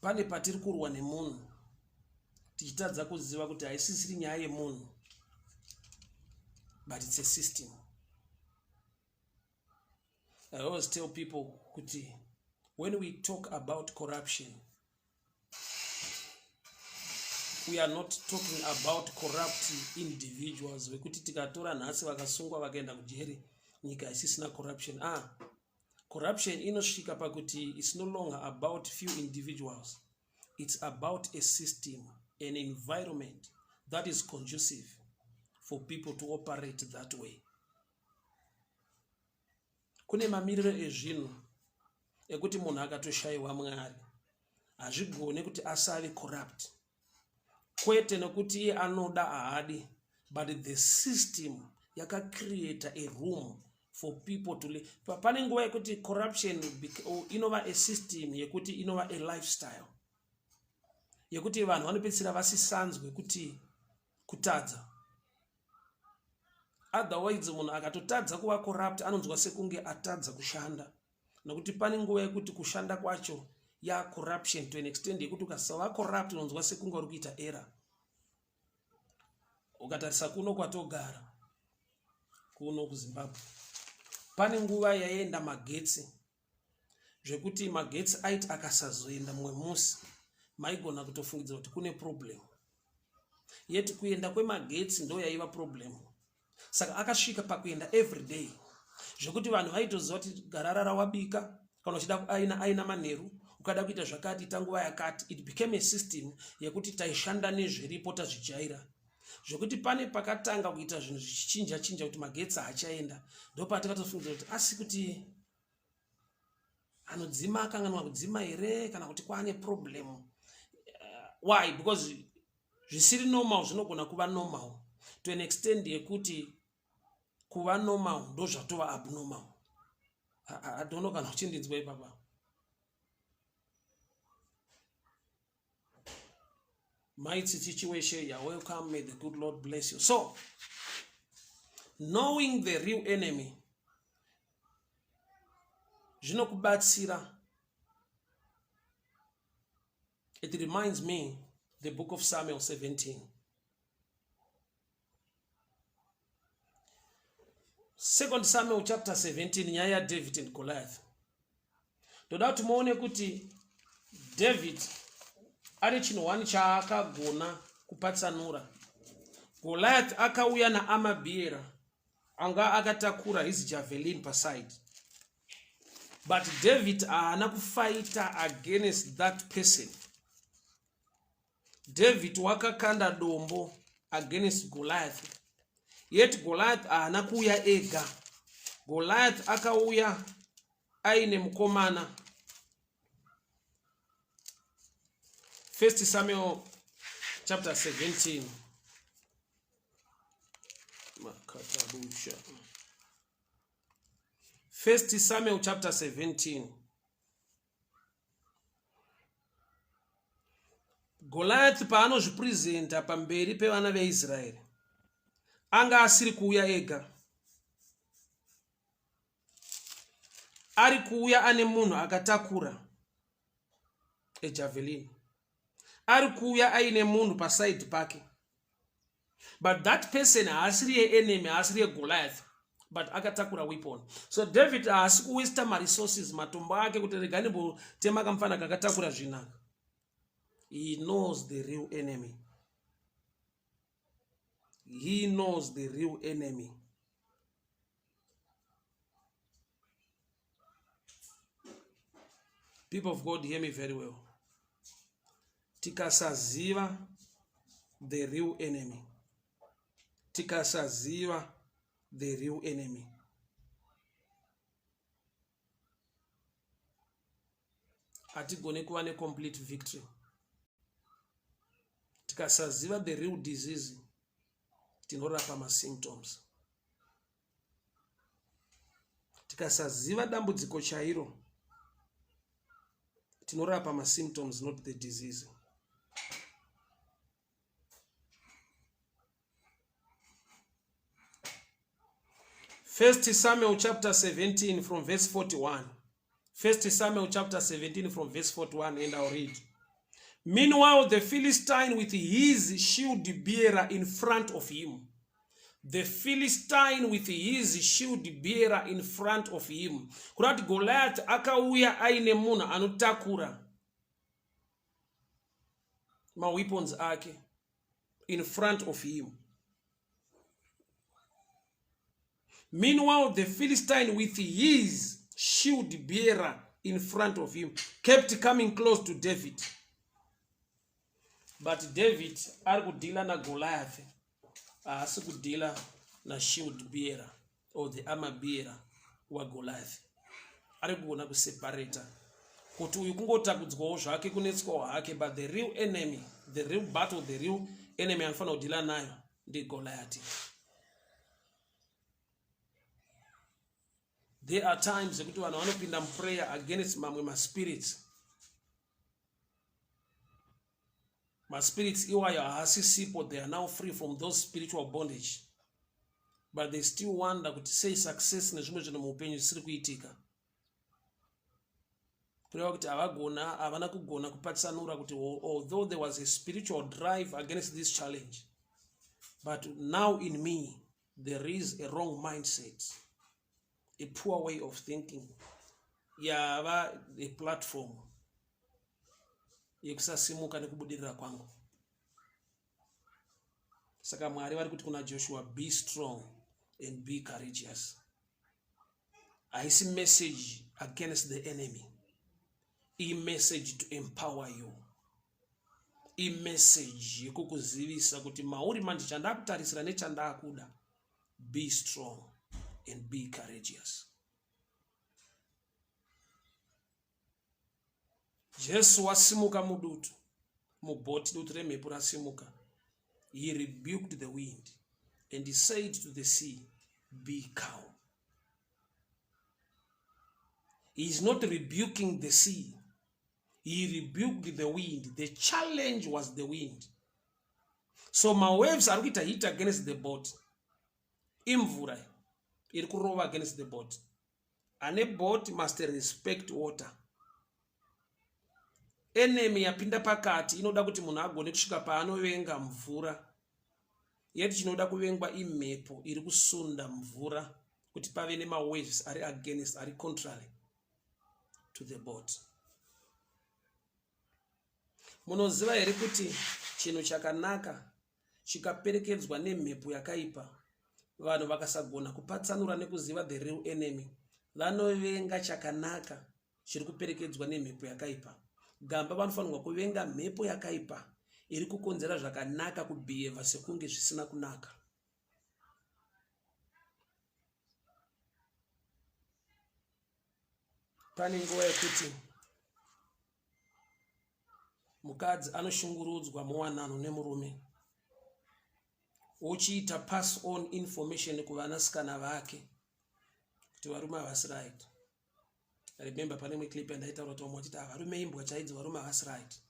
Speaker 1: Pane patiri kurwa nemunhu tichitadza kuziva kuti haisisiri nyaya yemunhu, but it's a system. I always tell people kuti when we talk about corruption, we are not talking about corrupt individuals vekuti tikatora nhasi vakasungwa vakaenda kujeri nyika isisina corruption. Corruption inosvika pakuti it's no longer about few individuals, it's about a system, an environment that is conducive for people to operate that way. Kune mamiriro ezvinhu ekuti munhu akatoshayiwa Mwari hazvigone kuti asave corrupt, kwete nekuti iye anoda haadi, but the system yakacreata a room for people to live. Pane nguva yekuti corruption inova a system yekuti inova a lifestyle yekuti vanhu vanopedzisira vasisanzwe kuti kutadza. Otherwise munhu akatotadza kuva corrupt anonzwa sekunge atadza kushanda, nekuti pane nguva yekuti kushanda kwacho ya corruption to an extent yekuti ukasava corrupt unonzwa sekunge uri kuita error. Ukatarisa kuno kwatogara kuno kuZimbabwe, pane nguva yaienda magetsi zvekuti magetsi aiti akasazoenda mumwe musi maigona kutofungidzira kuti kune problem, yet kuenda kwemagetsi ndo yaiva problem. Saka akasvika pakuenda every day zvekuti vanhu vaitoziva kuti garara rawabika kana uchida kuaina aina manheru, ukada kuita zvakati ita nguva yakati. It became a system yekuti taishanda nezviripo, tazvijaira, zvekuti pane pakatanga kuita zvinhu zvichichinja chinja kuti magetsi haachaenda, ndopatakatofungidzira kuti asi kuti anodzima akanganwa kudzima here kana kuti kwaane problem. Why? Because zvisiri normal zvinogona kuva normal to an extent yekuti kuva normal ndozvatova abnormal. I don't know kana uchindinzwa ipapa. Mai Tsitsi Chiweshe, you're welcome. May the good Lord bless you. So, knowing the real enemy zvinokubatsira. It reminds me the book of Samuel 17. Second Samuel chapter 17, nyaya yaDavid and Goliath. Ndoda kuti muone kuti David ane chinhu one chaakagona kupatsanura. Goliath akauya naamabiera anga akatakura his javelin paside. But David haana kufaita against that person. David wakakanda dombo against Goliath. Yet Goliath haana kuuya ega. Goliath akauya aine mukomana. First Samuel chapter 17. Makatabusha. First Samuel chapter 17. Goliath paanozvipresenta pamberi pevana veIsraeri anga asiri kuuya ega, ari kuuya ane munhu akatakura ejavelin, ari kuuya aine munhu pasaidi pake. But that person haasiri yeenemy, haasiri yeGoliath, but akatakura weapon. So David haasi kuwesta maresources, matombo ake kuti rega ndimbotema kamufana kakatakura zvinaka. He knows the real enemy. He knows the real enemy. People of God, hear me very well. Tikasaziva the real enemy, tikasaziva the real enemy, hatigone kuva necomplete victory. Tikasaziva the real disease, tinorapa masymptoms. Tikasaziva dambudziko chairo, tinorapa masymptoms, not the disease. First Samuel chapter 17 from verse 41. First Samuel chapter 17 from verse 41, and I'll read. Meanwhile, the Philistine with his shield bearer in front of him. The Philistine with his shield bearer in front of him. Kureva kuti Goliath akauya aine munhu anotakura maweapons ake in front of him. Meanwhile, the Philistine with his shield bearer in front of him kept coming close to David. But David ari kudhila naGoliath, haasi kudhila nashield bearer or the armor bearer waGoliath. Ari kugona kuseparata kuti uyu kungotakudzwawo zvake, kunetswawo hake, but the real enemy, the real battle, the real enemy anofanira kudhila nayo ndiGoliath. There are times ekuti vanhu vanopinda muprayer against mamwe maspirits. Maspirits iwayo haasisipo, they are now free from those spiritual bondage, but they still wonder kuti sei success nezvimwe zvinhu muupenyu zvisiri kuitika. Kureva kuti havagona, havana kugona kupatsanura kuti although there was a spiritual drive against this challenge, but now in me there is a wrong mindset, a poor way of thinking yava a platform yekusasimuka nekubudirira kwangu. Saka Mwari vari kuti kuna Joshua, be strong and be courageous. Haisi message against the enemy, imessage to empower you, imessage yekukuzivisa kuti mauri manje chandakutarisira nechandakuda. Be strong and be courageous. Jesu wasimuka mudutu, mubhoti, dutu remhepo rasimuka. He rebuked the wind and he said to the sea, be calm. He is not rebuking the sea, he rebuked the wind. The challenge was the wind. So mawaves ari kuita hit against the boat, imvura iri kurova against the boat. Ane boat must respect water. Enemy yapinda pakati inoda kuti munhu agone kusvika paanovenga mvura, yet chinoda kuvengwa imhepo iri kusunda mvura. Kuti pave nemawaves ari against, ari contrary to the boat. Munoziva here kuti chinhu chakanaka chikaperekedzwa nemhepo yakaipa, vanhu vakasagona kupatsanura nekuziva the real enemy, vanovenga chakanaka chiri kuperekedzwa nemhepo yakaipa. Gamba vanofanirwa kuvenga mhepo yakaipa iri kukonzera zvakanaka kubhiyevha sekunge zvisina kunaka. Pane nguva yekuti mukadzi anoshungurudzwa muwanano nemurume, wochiita pass on information kuvanasikana vake kuti varume havasi right. Remember, pane imwe clip yandaitaura kuti vamwe vachiti, ah, varume imbwa chaidzo, varume havasi right.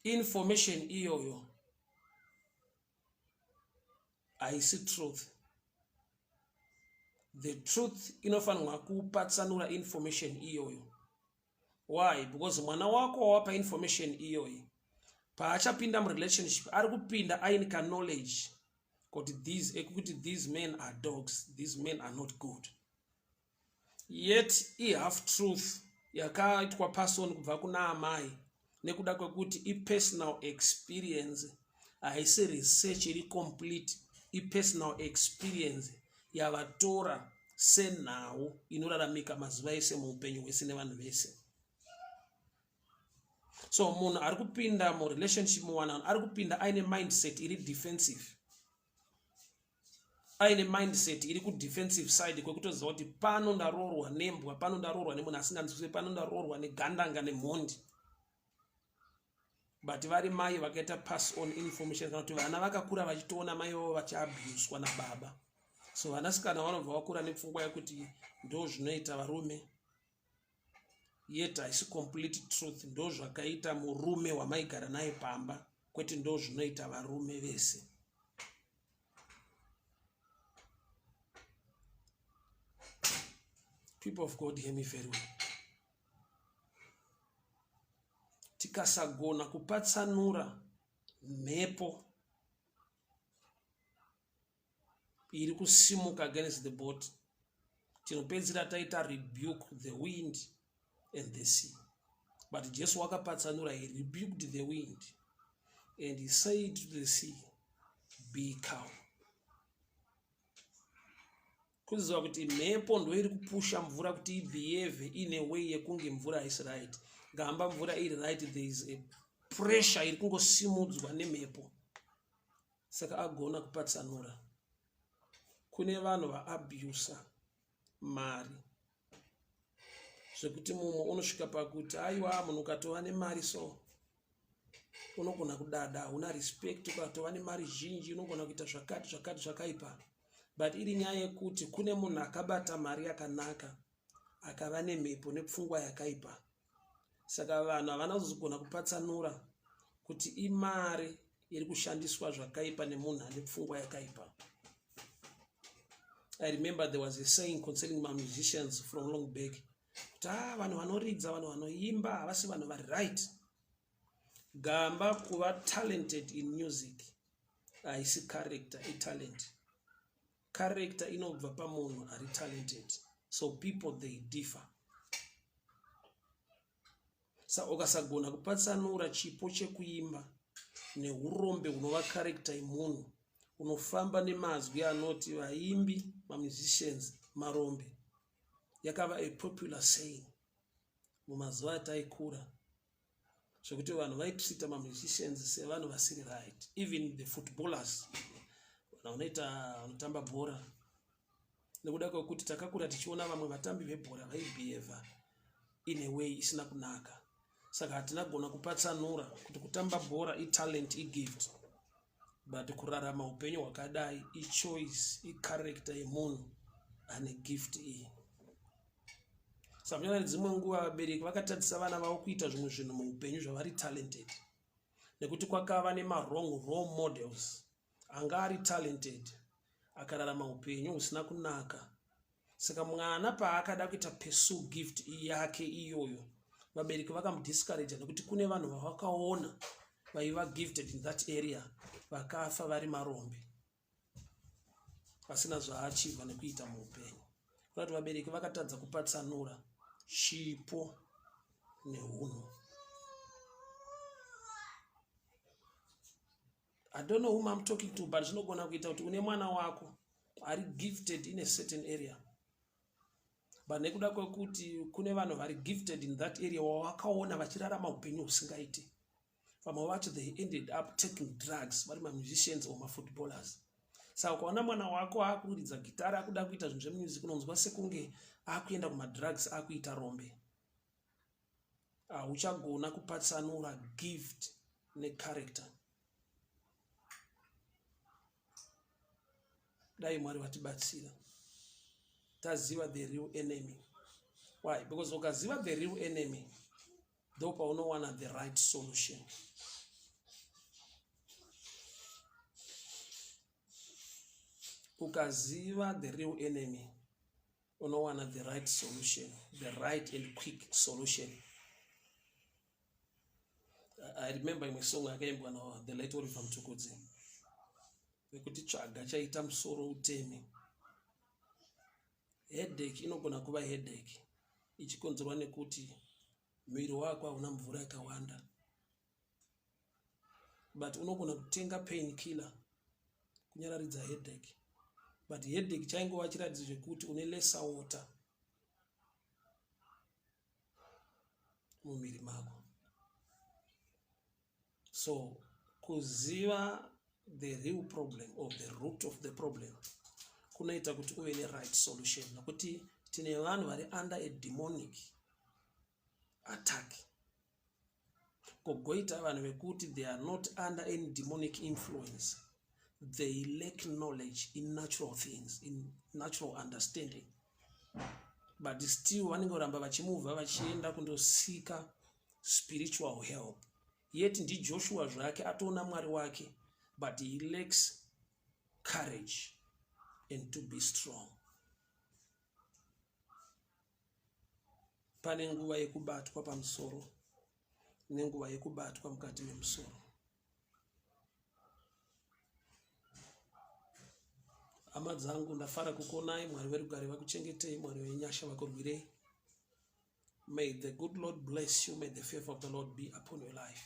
Speaker 1: Information iyoyo haisi truth. The truth inofanirwa kupatsanura information iyoyo. Why? Because mwana wako wawapa information iyoyi, paachapinda murelationship ari kupinda aine kaknowledge kuti these ekuti these men are dogs, these men are not good. Yet ihalf truth yakaitwa pass on kubva kuna amai nekuda kwekuti ipersonal experience, haisi research iri complete. Ipersonal experience yavatora senhau inoraramika mazuva ese muupenyu hwese nevanhu vese. So munhu ari kupinda murelationship, muwanano, ari kupinda aine mindset iri defensive, aine mindset iri kudefensive side, kwekutoziva kuti pano ndaroorwa nembwa, pano ndaroorwa nemunhu asinganzwisise, pano ndaroorwa negandanga nemhondi. But vari mai vakaita pass on information, kana kuti vana vakakura vachitoona mai vavo vachiabhuswa nababa, so vanasikana vanobva vakura nepfungwa yekuti ndo zvinoita varume. Yet haisi complete truth. Ndo zvakaita murume wamaigara naye pamba, kwete ndo zvinoita varume vese. People of God, hear me very well. Tikasagona kupatsanura mhepo iri kusimuka against the boat, tinopedzisira taita rebuke the wind and the sea. But Jesu wakapatsanura. He rebuked the wind and he said to the sea, "Be calm." Kuziva kuti mhepo ndo iri kupusha mvura kuti ibehave in a way yekunge mvura haisi right. Gamba, mvura iri right. There is a pressure iri kungosimudzwa nemhepo. Saka agona kupatsanura. Kune vanhu vaabusa mari zvekuti mumwe unosvika pakuti, aiwa, munhu ukatova nemari so unogona kudada, hauna respect. Ukatova nemari zhinji unogona kuita zvakati zvakati zvakaipa. But iri nyaya yekuti kune munhu akabata mari yakanaka akava nemhepo nepfungwa yakaipa. Saka vanhu havana kuzogona kupatsanura kuti imari iri kushandiswa zvakaipa nemunhu ane pfungwa yakaipa. I remember there was a saying concerning mamusicians from long back kuti, ah, vanhu vanoridza, vanhu vanoimba havasi vanhu vari right. Gamba, kuva talented in music haisi character, italent. Character inobva pamunhu ari talented. So people, they differ. Sa ukasagona kupatsanura chipo chekuimba neurombe hunova character yemunhu, unofamba nemazwi anoti vaimbi, mamusicians marombe. Yakava a popular saying mumazuva ataikura, zvekuti vanhu vaitreata mamusicians sevanhu vasiri right. Even the footballers, vanhu vanoita, vanotamba bhora, nekuda kwekuti takakura tichiona vamwe vatambi vebhora vaibehava in a way isina kunaka. Saka hatina gona kupatsanura kuti kutamba bhora italent, igift, but kurarama upenyu hwakadai ichoice, icharacter yemunhu ane gift iyi. Saka dzimwe nguva vabereki vakatadzisa vana vavo kuita zvimwe zvinhu muupenyu zvavari talented nekuti kwakava nemawrong role models anga ari talented akararama upenyu husina kunaka. Saka mwana paakada kuita pursue gift yake iyoyo, vabereki vakamudiscouragea nekuti kune vanhu vavakaona vaiva gifted in that area vakafa vari marombe. Asina zvaachivha nekuita muupenyu. Kuda kuti vabereki vakatadza kupatsanura chipo nehunhu. I don't know whom I'm talking to but zvinogona kuita kuti une mwana wako ari gifted in a certain area but nekuda kwekuti kune vanhu vari gifted in that area wawakaona vachirarama upenyu husingaiti vamwe vacho they ended up taking drugs vari mamusicians or mafootballers saka ukaona mwana wako akuridza gitara akuda kuita zvinhu zvemusic unonzwa sekunge akuenda kumadrugs akuita rombe hauchagona kupatsanura gift necharacter dai mwari vatibatsira taziva the real enemy why because ukaziva the real enemy ndo paunowana the right solution ukaziva the real enemy unowana the right solution the right and quick solution i remember imwe song yakaimbwa na the late oliver mtukudzi yekuti tsvaga chaita musoro uteme headache inogona kuva headache ichikonzerwa nekuti muviri wako hauna mvura yakawanda but unogona kutenga pain killer kunyararidza headache but headache chaingova chiratidzo chekuti une lesser water mumuviri mako so kuziva the real problem or the root of the problem kunoita kuti uve neright solution nokuti tine vanhu vari under a demonic attack kogoita vanhu vekuti they are not under any demonic influence they lack knowledge in natural things in natural understanding but still vanenge voramba vachimuvha vachienda kundosika spiritual help yet ndijoshua zvake atoona mwari wake but he lacks courage and to be strong Pane nguva yekubatwa pamusoro nenguva yekubatwa mukati memusoro. Hama dzangu ndafara kukuonai, Mwari verugare vakuchengetei, Mwari venyasha vakurwirei. May the good Lord bless you, may the favor of the Lord be upon your life.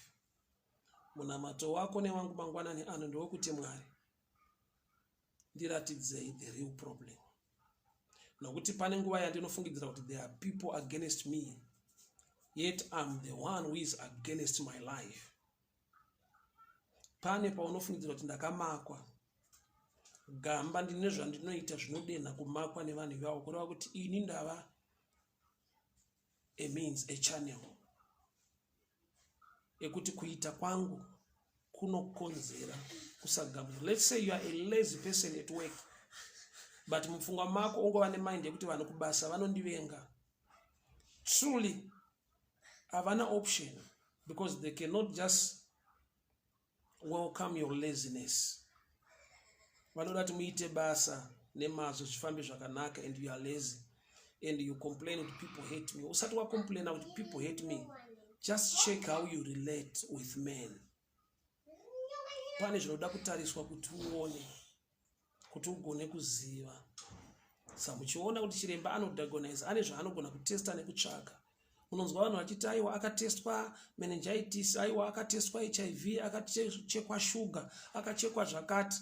Speaker 1: Munamato wako newangu mangwanani ano ndewekuti Mwari ndiratidzei the real problem nokuti pane nguva yandinofungidzira kuti there are people against me yet im the one who is against my life pane paunofungidzira kuti ndakamakwa gamba ndine zvandinoita zvinodenha kumakwa nevanhu ivavo kureva kuti ini ndava a means a channel ekuti kuita kwangu kunokonzera kusagamuchirwa let's say you are a lazy person at work but mupfungwa mako ungova nemind yekuti vanhu kubasa vanondivenga truly havana option because they cannot just welcome your laziness vanoda kuti muite basa nemazvo zvifambe zvakanaka and you are lazy and you complain kuti people hate me usati wacomplaina kuti people hate me just check how you relate with men pane zvinoda kutariswa kuti uone kuti ugone kuziva sa muchiona kuti chiremba anodiagonise ane zvaanogona kutesta nekutsvaga unonzwa vanhu vachiti aiwa akatestwa meningitis aiwa akatestwa hiv akachekwa shuga akachekwa zvakati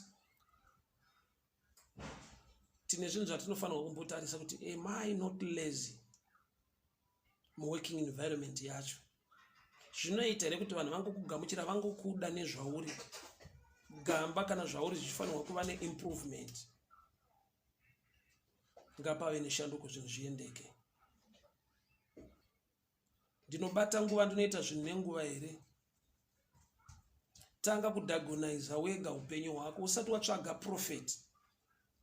Speaker 1: tine zvinhu zvatinofanirwa kumbotarisa kuti am i not lazy muworking environment yacho zvinoita here kuti vanhu vangokugamuchira vangokuda nezvauri gamba kana zvauri zvichifanirwa kuva neimprovement ngapave neshanduko zvinhu zviendeke ndinobata nguva ndinoita zvinhu nenguva here tanga kudagoniza wega upenyu hwako usati watsvaga profet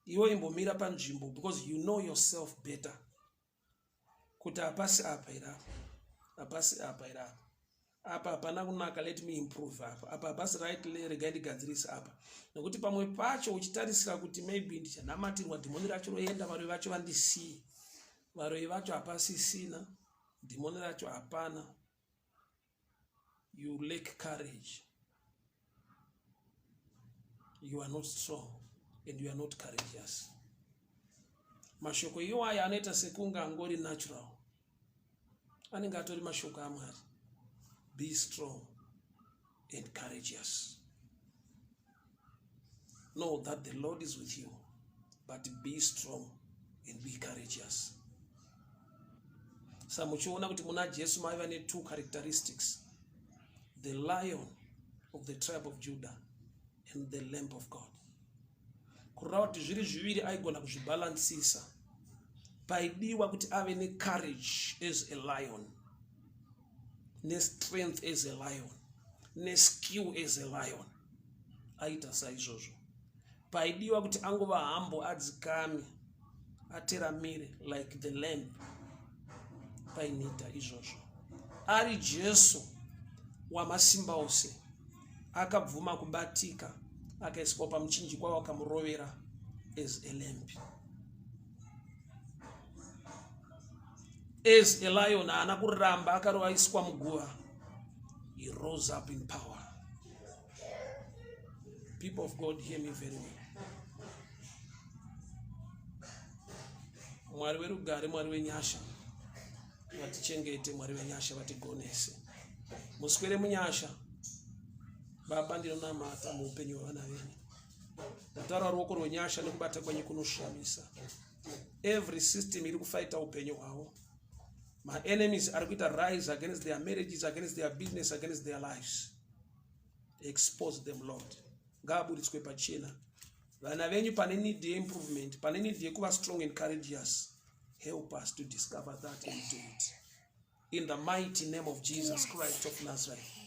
Speaker 1: iwe imbomira panzvimbo because you know yourself better kuti hapasi apa here apa hapasi apa here apa apa hapana kunaka let me improve apa apa hapasi right regai ndigadzirise apa nekuti pamwe pacho uchitarisira kuti maybe ndichanamatirwa dhimoni racho roenda varoyi vacho vandisiye varoyi vacho hapasisina dhimoni racho hapana you lack courage you are not strong. and you are not courageous. Mashoko iwaya anoita sekunge angori natural, anenge atori mashoko aMwari. Be strong and courageous. Know that the Lord is with you, but be strong and be courageous. Sa muchiona kuti muna Jesu maiva netwo characteristics, the Lion of the tribe of Judah and the Lamb of God. Kureva kuti zviri zviviri aigona kuzvibhalansisa. Paidiwa kuti ave necourage as a lion, nestrength as a lion, neskill as a lion, aita saizvozvo. Paidiwa kuti angova humble, adzikame, ateramire like the lamb, painida izvozvo. Ari Jesu wamasimba ose, akabvuma kubatika, akaiswa pamuchinjikwa, wakamurovera as a lamb. As a lion haana kuramba akarovaiswa muguva. He rose up in power. People of God, hear me very well. Mwari werugare, Mwari wenyasha vatichengete, Mwari wenyasha vatigonese. Muswere munyasha. Baba, ndinonamata muupenyu hwevana venyu. Ndataura ruoko rwenyasha nekubata kwenyu kunoshamisa. Every system iri kufaita upenyu hwavo, maenemies ari kuita rise against their marriages, against their business, against their lives, expose them, Lord. Ngaaburitswe pachena. Vana venyu, pane need yeimprovement, pane need yekuva strong and courageous. Help us to discover that and do it in the mighty name of Jesus Christ of Nazareth.